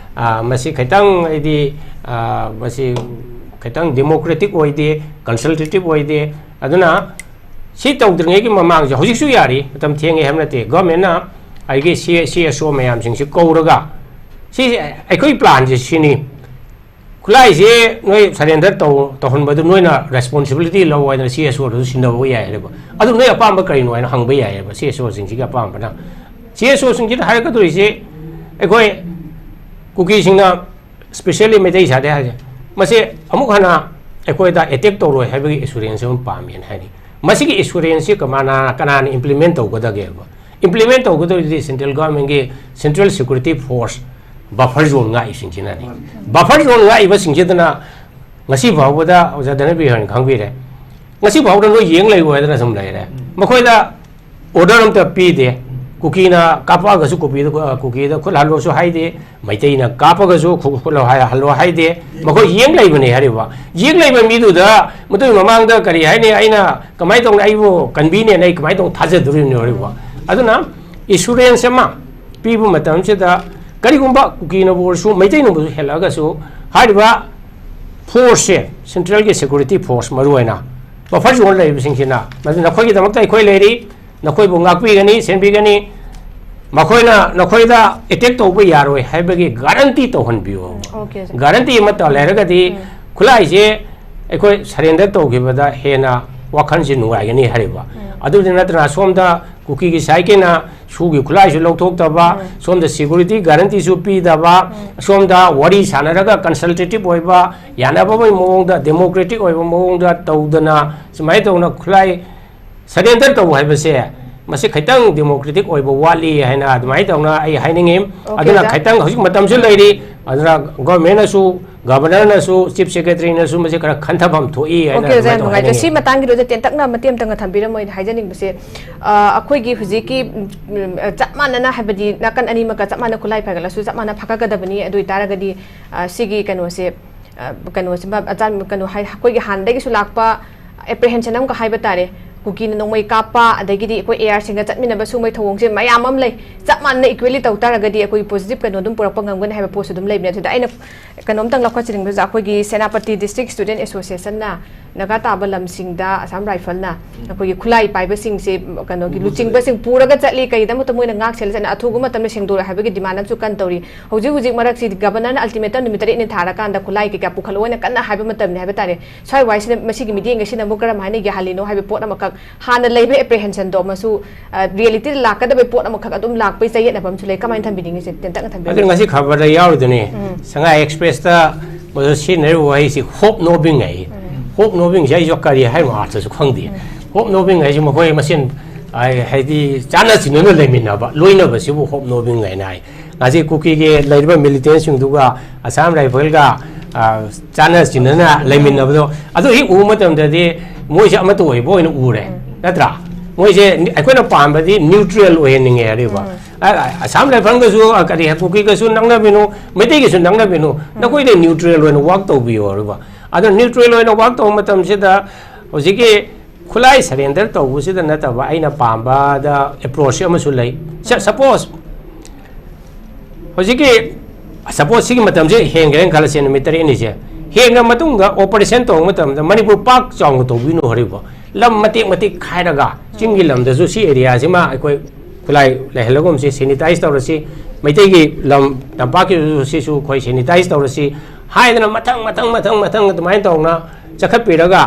ꯃꯁꯤ ꯈꯤꯇꯪ ꯍꯥꯏꯗꯤ, ꯃꯁꯤ ꯈꯤꯇꯪ democratic ꯑꯣꯏꯗꯦ, consultative ꯑꯣꯏꯗꯦ꯫ ꯑꯗꯨꯅ ꯁꯤ ꯇꯧꯗ꯭ꯔꯤꯉꯩꯒꯤ ꯃꯃꯥꯡꯁꯦ, ꯍꯧꯖꯤꯛꯁꯨ ꯌꯥꯔꯤ, ꯃꯇꯝ ꯊꯦꯡꯉꯦ ꯍꯥꯏꯕ ꯅꯠꯇꯦ꯫ Governmentꯅ ꯑꯩꯒꯤ ꯁꯤ, CSO ꯃꯌꯥꯝꯁꯤꯡꯁꯤ ꯀꯧꯔꯒ, ꯁꯤ ꯑꯩꯈꯣꯏ planꯁꯦ ꯁꯤꯅꯤ, ꯈꯨꯠꯂꯥꯏꯁꯦ ꯅꯣꯏ surrender ꯇꯧ, ꯇꯧꯍꯟꯕꯗꯨ ꯅꯣꯏꯅ responsibility ꯂꯧ ꯍꯥꯏꯗꯅ CSOꯗꯁꯨ ꯁꯤꯟꯅꯕ ꯌꯥꯏ ꯍꯥꯏꯕ꯫ ꯑꯗꯨ ꯅꯣꯏ ꯑꯄꯥꯝꯕ ꯀꯔꯤꯅꯣ ꯍꯥꯏꯅ ꯍꯪꯕ ꯌꯥꯏ ꯍꯥꯏꯕ, CSOꯁꯤꯡꯁꯤꯒꯤ ꯑꯄꯥꯝꯕꯅ꯫ CSOꯁꯤꯡꯁꯤꯗ ꯍꯥꯏꯔꯛꯀꯗꯣꯏꯁꯦ, ꯑꯩꯈꯣꯏ ꯀꯨꯀꯤꯁꯤꯡꯅ, specially ꯃꯩꯇꯩ ꯁꯥꯗꯦ ꯍꯥꯏꯁꯦ, ꯃꯁꯤ ꯑꯃꯨꯛ ꯍꯟꯅ ꯑꯩꯈꯣꯏꯗ attack ꯇꯧꯔꯣꯏ ꯍꯥꯏꯕꯒꯤ assurance ꯑꯃ ꯄꯥꯝꯃꯦꯅ ꯍꯥꯏꯔꯤ꯫ ꯃꯁꯤꯒꯤ assuranceꯁꯤ ꯀꯃꯥꯏꯅ, ꯀꯅꯥꯅ implement ꯇꯧꯒꯗꯒꯦꯕ? Implement ꯇꯧꯒꯗꯧꯔꯤꯗꯤ central governmentꯀꯤ Central Security Force, buffer zone ꯉꯥꯛꯏꯁꯤꯡꯁꯤꯅꯅꯤ꯫ Buffer zone ꯉꯥꯛꯏꯕꯁꯤꯡꯁꯤꯗꯅ ꯉꯁꯤ ꯐꯥꯎꯕꯗ, ꯑꯣꯖꯥ ꯙꯅꯕꯤꯔ ꯍꯣꯏꯅ ꯈꯪꯕꯤꯔꯦ, ꯉꯁꯤ ꯐꯥꯎꯕꯗ ꯅꯣꯏ ꯌꯦꯡ ꯂꯩꯌꯨ ꯍꯥꯏꯗꯅ ꯁꯨꯝ ꯂꯩꯔꯦ꯫ ꯃꯈꯣꯏꯗ order ꯑꯝꯇ ꯄꯤꯗꯦ꯫ ꯀꯨꯀꯤꯅ ꯀꯥꯞꯄꯛꯑꯒꯁꯨ ꯀꯨꯀꯤꯗ, ꯀꯨꯀꯤꯗ ꯈꯨꯠ ꯍꯜꯂꯣꯁꯨ ꯍꯥꯏꯗꯦ, ꯃꯩꯇꯩꯅ ꯀꯥꯞꯄꯒꯁꯨ ꯈꯨ-, ꯈꯨꯠ ꯍꯜꯂꯣ ꯍꯥꯏ-, ꯍꯜꯂꯣ ꯍꯥꯏꯗꯦ꯫ ꯃꯈꯣꯏ ꯌꯦꯡ ꯂꯩꯕꯅꯦ ꯍꯥꯏꯔꯤꯕ꯫ ꯌꯦꯡ ꯂꯩꯕ ꯃꯤꯗꯨꯗ ꯃꯗꯨꯒꯤ ꯃꯃꯥꯡꯗ ꯀꯔꯤ ꯍꯥꯏꯅꯤ, ꯑꯩꯅ ꯀꯃꯥꯏꯅ ꯇꯧꯅ, ꯑꯩꯕꯨ ꯀꯟꯕꯤꯅꯦꯅ ꯑꯩ ꯀꯃꯥꯏꯅ ꯇꯧꯅ ꯊꯥꯖꯗꯣꯔꯤꯕꯅꯣ ꯍꯥꯏꯔꯤꯕ? ꯑꯗꯨꯅ assurance ꯑꯃ ꯄꯤꯕ ꯃꯇꯝꯁꯤꯗ, ꯀꯔꯤꯒꯨꯝꯕ ꯀꯨꯀꯤꯅꯕꯨ ꯑꯣꯏꯔꯁꯨ, ꯃꯩꯇꯩꯅꯕꯨ ꯍꯦꯜꯂꯛꯑꯒꯁꯨ, ꯍꯥꯏꯔꯤꯕ forceꯁꯦ, centralꯒꯤ security force ꯃꯔꯨꯑꯣꯏꯅ buffer zone ꯂꯩꯔꯤꯕꯁꯤꯡꯁꯤꯅ, ꯃꯗꯨ ꯅꯈꯣꯏꯒꯤꯗꯃꯛꯇ ꯑꯩꯈꯣꯏ ꯂꯩꯔꯤ, ꯅꯈꯣꯏꯕꯨ ꯉꯥꯛꯄꯤꯒꯅꯤ, ꯁꯦꯟꯕꯤꯒꯅꯤ, ꯃꯈꯣꯏꯅ ꯅꯈꯣꯏꯗ attack ꯇꯧꯕ ꯌꯥꯔꯣꯏ ꯍꯥꯏꯕꯒꯤ guarantee ꯇꯧꯍꯟꯕꯤꯌꯨ꯫ Okay, sir. Guarantee ꯑꯃ ꯇꯧ ꯂꯩꯔꯒꯗꯤ, ꯈꯨꯠꯂꯥꯏꯁꯦ ꯑꯩꯈꯣꯏ surrender ꯇꯧꯈꯤꯕꯗ ꯍꯦꯟꯅ ꯋꯥꯈꯜꯁꯦ ꯅꯨꯡꯉꯥꯏꯒꯅꯤ ꯍꯥꯏꯔꯤꯕ꯫ ꯑꯗꯨꯗꯤ ꯅꯠꯇꯅ ꯁꯣꯝꯗ ꯀꯨꯀꯤꯒꯤ sideꯀꯤꯅ ꯁꯨꯒꯤ ꯈꯨꯠꯂꯥꯏꯁꯨ ꯂꯧꯊꯣꯛꯇꯕ, ꯁꯣꯝꯗ security guaranteeꯁꯨ ꯄꯤꯗꯕ, ꯁꯣꯝꯗ ꯋꯥꯔꯤ ꯁꯥꯟꯅꯔꯒ consultative ꯑꯣꯏꯕ, ꯌꯥꯅꯕꯒꯤ ꯃꯑꯣꯡꯗ, democratic ꯑꯣꯏꯕ ꯃꯑꯣꯡꯗ ꯇꯧꯗꯅ, ꯁꯨꯃꯥꯏꯅ ꯇꯧꯅ ꯈꯨꯠꯂꯥꯏ surrender ꯇꯧꯕ ꯍꯥꯏꯕꯁꯦ, ꯃꯁꯤ ꯈꯤꯇꯪ democratic ꯑꯣꯏꯕ ꯋꯥꯠꯂꯤ ꯍꯥꯏꯅ ꯑꯗꯨꯃꯥꯏꯅ ꯇꯧꯅ ꯑꯩ ꯍꯥꯏꯅꯤꯡꯉꯤ꯫ Okay, ꯑꯗꯨꯅ sir. ꯈꯤꯇꯪ ꯍꯧꯖꯤꯛ ꯃꯇꯝꯁꯨ ꯂꯩꯔꯤ, ꯑꯗꯨꯅ governmentꯅꯁꯨ ꯒꯕꯔꯅꯔꯅꯁꯨ, ꯆꯤꯐ ꯁꯦꯀ꯭ꯔꯦꯇꯔꯤꯅꯁꯨ ꯃꯁꯤ ꯈꯔ ꯈꯟꯊꯐꯝ ꯊꯣꯛꯏ ꯍꯥꯏꯅ ꯑꯣꯀꯦ, ꯑꯣꯖꯥ, ꯌꯥꯝ ꯑꯗꯨꯃꯥꯏꯅ ꯅꯨꯡꯉꯥꯏꯖꯔꯦ꯫ ꯍꯥꯏꯅꯤꯡꯉꯤ꯫ ꯁꯤ ꯃꯇꯥꯡꯒꯤꯗꯨꯗ ꯇꯦꯟꯇꯛꯅ ꯃꯇꯦꯛ ꯑꯃꯇꯪꯒ ꯊꯝꯕꯤꯔꯝꯃꯣ꯫ ꯑꯩꯅ ꯍꯥꯏꯖꯅꯤꯡꯕꯁꯦ, ꯑ, ꯑꯩꯈꯣꯏꯒꯤ ꯍꯧꯖꯤꯛꯀꯤ, ꯎꯝ, ꯎꯝ, ꯆꯞ ꯃꯥꯟꯅꯅ, ꯍꯥꯏꯕꯗꯤ ꯅꯥꯀꯟ ꯑꯅꯤꯃꯛꯀ ꯆꯞ ꯃꯥꯟꯅ ꯈꯨꯠꯂꯥꯏ ꯐꯒꯠꯂꯁꯨ ꯆꯞ ꯃꯥꯟꯅ ꯐꯒꯠꯀꯗꯕꯅꯤ꯫ ꯑꯗꯨ ꯑꯣꯏꯇꯥꯔꯒꯗꯤ, ꯑ, ꯁꯤꯒꯤ ꯀꯩꯅꯣꯁꯦ, ꯑ, ꯀꯩꯅꯣꯁꯦ, ꯃ-, ꯑꯆꯥꯟ-, ꯀꯩꯅꯣ ꯍꯥꯏ-, ꯑꯩꯈꯣꯏꯒꯤ ꯍꯥꯟꯅꯗꯒꯤꯁꯨ ꯂꯥꯛꯄ ꯑꯦꯄ꯭ꯔꯤꯍꯦꯟꯁꯟ ꯑꯃꯒ ꯍꯥꯏꯕ ꯇꯥꯔꯦ, ꯀꯨꯀꯤꯅ ꯅꯣꯡꯃꯩ ꯀꯥꯞꯄ, ꯑꯗꯒꯤꯗꯤ ꯑꯩꯈꯣꯏ ꯑꯦ ꯑꯥꯔꯁꯤꯡꯒ ꯆꯠꯃꯤꯟꯅꯕ, ꯁꯨꯝꯕꯒꯤ ꯊꯧꯑꯣꯡꯁꯦ ꯃꯌꯥꯝ ꯑꯃ ꯂꯩ꯫ ꯆꯞ ꯃꯥꯟꯅꯅ ꯏꯀ꯭ꯋꯦꯂꯤ ꯇꯧ ꯇꯥꯔꯒꯗꯤ ꯑꯩꯈꯣꯏꯒꯤ ꯄꯣꯖꯤꯇꯤꯚ ꯀꯩꯅꯣ ꯑꯗꯨꯝ ꯄꯨꯔꯛꯄ ꯉꯝꯒꯅꯤ ꯍꯥꯏꯕ ꯄꯣꯠꯁꯨ ꯑꯗꯨꯝ ꯂꯩꯕꯅꯦ꯫ ꯑꯗꯨꯗ ꯑꯩꯅ ꯀꯩꯅꯣꯝꯇꯪ ꯂꯧꯈꯠꯆꯅꯤꯡꯕꯁꯦ, ꯑꯩꯈꯣꯏꯒꯤ ꯁꯦꯅꯥꯄꯇꯤ ꯗꯤꯁꯇ꯭ꯔꯤꯛ ꯁ꯭ꯇꯨꯗꯦꯟ ꯑꯦꯁꯣꯁꯤꯌꯦꯁꯟꯅ ꯅꯥꯒꯥ ꯇꯥꯕ ꯂꯝꯁꯤꯡꯗ ꯑꯁꯥꯝ ꯔꯥꯏꯐꯜꯅ ꯑꯩꯈꯣꯏꯒꯤ ꯈꯨꯠꯂꯥꯏ ꯄꯥꯏꯕꯁꯤꯡꯁꯦ, ꯀꯩꯅꯣꯒꯤ ꯂꯨꯆꯤꯡꯕꯁꯤꯡ ꯄꯨꯔꯒ ꯆꯠꯂꯤ, ꯀꯩꯗꯃꯛꯇ ꯃꯣꯏꯅ ꯉꯥꯛ ꯁꯦꯜꯂ ꯆꯠꯅ ꯑꯊꯨꯕ ꯃꯇꯝꯗ ꯁꯦꯡꯗꯣꯔꯛꯑꯣ ꯍꯥꯏꯕꯒꯤ ꯗꯤꯃꯥꯟ ꯑꯃꯁꯨ ꯀꯟꯅ ꯇꯧꯔꯤ꯫ ꯍꯧꯖꯤꯛ ꯍꯧꯖꯤꯛ ꯃꯔꯛꯁꯤ ꯒꯕꯔꯅꯔꯅ ꯑꯜꯇꯤꯃꯦꯇꯝ ꯅꯨꯃꯤꯠ ꯇꯔꯦꯠꯅꯤ ꯊꯥꯔꯀꯥꯟꯗ ꯈꯨꯠꯂꯥꯏ ꯀꯩꯀꯥ ꯄꯨꯈꯠꯂꯛꯑꯣꯅ ꯀꯟꯅ ꯍꯥꯏꯕ ꯃꯇꯝꯅꯤ ꯍꯥꯏꯕ ꯇꯥꯔꯦ꯫ ꯁ꯭ꯋꯥꯏ ꯋꯥꯏꯁꯤꯗ ꯃꯁꯤꯒꯤ ꯃꯤꯠꯌꯦꯡ ꯑꯁꯤꯅ ꯑꯃꯨꯛ ꯀꯔꯝ ꯍꯥꯏꯅ ꯌꯥꯍꯜꯂꯤꯅꯣ ꯍꯥꯏꯕ ꯄꯣꯠ ꯑꯃꯈꯛ, ꯍꯥꯟꯅ ꯂꯩꯕ ꯑꯦꯄ꯭ꯔꯤꯍꯦꯟꯁꯟꯗꯣ ꯑꯃꯁꯨ, ꯑ, ꯔꯤꯌꯦꯂꯤꯇꯤꯗ ꯂꯥꯛꯀꯗꯕ ꯄꯣꯠ ꯑꯃꯈꯛ ꯑꯗꯨꯝ ꯂꯥꯛꯄꯒꯤ ꯆꯌꯦꯠꯅꯕ ꯑꯃꯁꯨ ꯂꯩ꯫ ꯀꯃꯥꯏꯅ ꯊꯝꯕꯤꯅꯤꯡꯉꯤ ꯁꯦ? ꯇꯦꯟꯇꯛꯅ ꯊꯝꯕꯤꯌꯨ꯫ ꯑꯗꯨ ꯉꯁꯤ ꯈꯕꯔꯗ ꯌꯥꯎꯔꯤꯗꯨꯅꯤ, ꯁꯉꯥꯏ ꯑꯦꯛꯁꯄ꯭ꯔꯦꯁꯇ ꯃꯗꯨ ꯁꯤꯖꯤꯟꯅꯔꯤꯕ ꯋꯥꯍꯩꯁꯤ ꯍꯣꯞ ꯅꯣꯕꯤꯡ ꯍꯥꯏ꯫ ꯍꯣꯞ ꯅꯣꯕꯤꯡꯁꯦ ꯑꯩꯁꯨ ꯀꯔꯤ ꯍꯥꯏꯅꯣ ꯑꯥꯔꯊꯁꯨ ꯈꯪꯗꯦ꯫ ꯍꯣꯞ ꯅꯣꯕꯤꯡ ꯍꯥꯏꯁꯤ ꯃꯈꯣꯏ ꯃꯁꯦꯟ, ꯍꯥꯏ-, ꯍꯥꯏꯗꯤ ꯆꯥꯟꯅ ꯆꯤꯟꯅꯅ ꯂꯩꯃꯤꯟꯅꯕ, ꯂꯣꯏꯅꯕꯁꯤꯕꯨ ꯍꯣꯞ ꯅꯣꯕꯤꯡ ꯍꯥꯏꯅ ꯍꯥꯏ꯫ ꯉꯁꯤ ꯀꯨꯀꯤꯒꯤ ꯂꯩꯔꯤꯕ ꯃꯤꯂꯤꯇꯦꯟꯁꯤꯡꯗꯨꯒ ꯑꯁꯥꯝ ꯔꯥꯏꯐꯜꯒ, ꯑ, ꯆꯥꯟꯅ ꯆꯤꯟꯅꯅ ꯂꯩꯃꯤꯟꯅꯕꯗꯣ, ꯑꯗꯨ ꯍꯦꯛ ꯎꯕ ꯃꯇꯝꯗꯗꯤ ꯃꯣꯏꯁꯦ ꯑꯃꯠꯇ ꯑꯣꯏꯕ ꯑꯣꯏꯅ ꯎꯔꯦ, ꯅꯠꯇ꯭ꯔꯥ? ꯃꯣꯏꯁꯦ ꯑꯩꯈꯣꯏꯅ ꯄꯥꯝꯕꯗꯤ ꯅ꯭ꯌꯨꯇ꯭ꯔꯦꯜ ꯑꯣꯏꯍꯟꯅꯤꯡꯉꯦ ꯍꯥꯏꯔꯤꯕ꯫ ꯑ, ꯑ, ꯑꯁꯥꯝ ꯔꯥꯏꯐꯜꯒꯁꯨ, ꯑ, ꯀꯔꯤ, ꯀꯨꯀꯤꯒꯁꯨ ꯅꯛꯅꯕꯤꯅꯨ, ꯃꯩꯇꯩꯒꯁꯨ ꯅꯛꯅꯕꯤꯅꯨ, ꯅꯈꯣꯏꯗ ꯅ꯭ꯌꯨꯇ꯭ꯔꯦꯜ ꯑꯣꯏꯅ ꯋꯥꯛ ꯇꯧꯕꯤꯌꯣ ꯍꯥꯏꯔꯤꯕ꯫ ꯑꯗꯣ ꯅ꯭ꯌꯨꯇ꯭ꯔꯦꯜ ꯑꯣꯏꯅ ꯋꯥꯛ ꯇꯧꯕ ꯃꯇꯝꯁꯤꯗ ꯍꯧꯖꯤꯛꯀꯤ ꯈꯨꯠꯂꯥꯏ ꯁꯔꯦꯟꯗꯔ ꯇꯧꯕꯁꯤꯗ ꯅꯠꯇꯕ ꯑꯩꯅ ꯄꯥꯝꯕꯗ ꯑꯦꯄ꯭ꯔꯣꯆ ꯑꯃꯁꯨ ꯂꯩ꯫ ꯁ-, ꯁꯄꯣꯁ ꯍꯧꯖꯤꯛꯀꯤ, ꯁꯄꯣꯁ ꯁꯤꯒꯤ ꯃꯇꯝꯁꯦ ꯍꯦꯟꯈ꯭ꯔꯦꯅ ꯈꯜꯂꯁꯦ, ꯅꯨꯃꯤꯠ ꯇꯔꯦꯠꯅꯤꯁꯦ ꯍꯦꯟꯈ꯭ꯔ ꯃꯇꯨꯡꯗ ꯑꯣꯄꯔꯦꯁꯟ ꯇꯧꯕ ꯃꯇꯝꯗ ꯃꯅꯤꯄꯨꯔ ꯄꯥꯛ ꯆꯥꯎꯅ ꯇꯧꯕꯤꯅꯨ ꯍꯥꯏꯔꯤꯕ꯫ ꯂꯝ ꯃꯇꯦꯛ ꯃꯇꯦꯛ ꯈꯥꯏꯔꯒ ꯆꯤꯡꯒꯤ ꯂꯝꯗꯁꯨ ꯁꯤ ꯑꯦꯔꯤꯌꯥꯁꯤꯃ ꯑꯩꯈꯣꯏ ꯈꯨꯠꯂꯥꯏ ꯂꯩꯍꯜꯂꯒꯨꯝꯁꯤ, ꯁꯦꯅꯤꯇꯥꯏꯁ ꯇꯧꯔꯁꯤ, ꯃꯩꯇꯩꯒꯤ ꯂꯝ ꯇꯝꯄꯥꯛꯀꯤꯁꯨ ꯁꯤꯁꯨ ꯑꯩꯈꯣꯏ ꯁꯦꯅꯤꯇꯥꯏꯁ ꯇꯧꯔꯁꯤ ꯍꯥꯏꯗꯅ ꯃꯊꯪ ꯃꯊꯪ ꯃꯊꯪ ꯃꯊꯪ ꯑꯗꯨꯃꯥꯏꯅ ꯇꯧꯅ ꯆꯈꯠꯄꯤꯔꯒ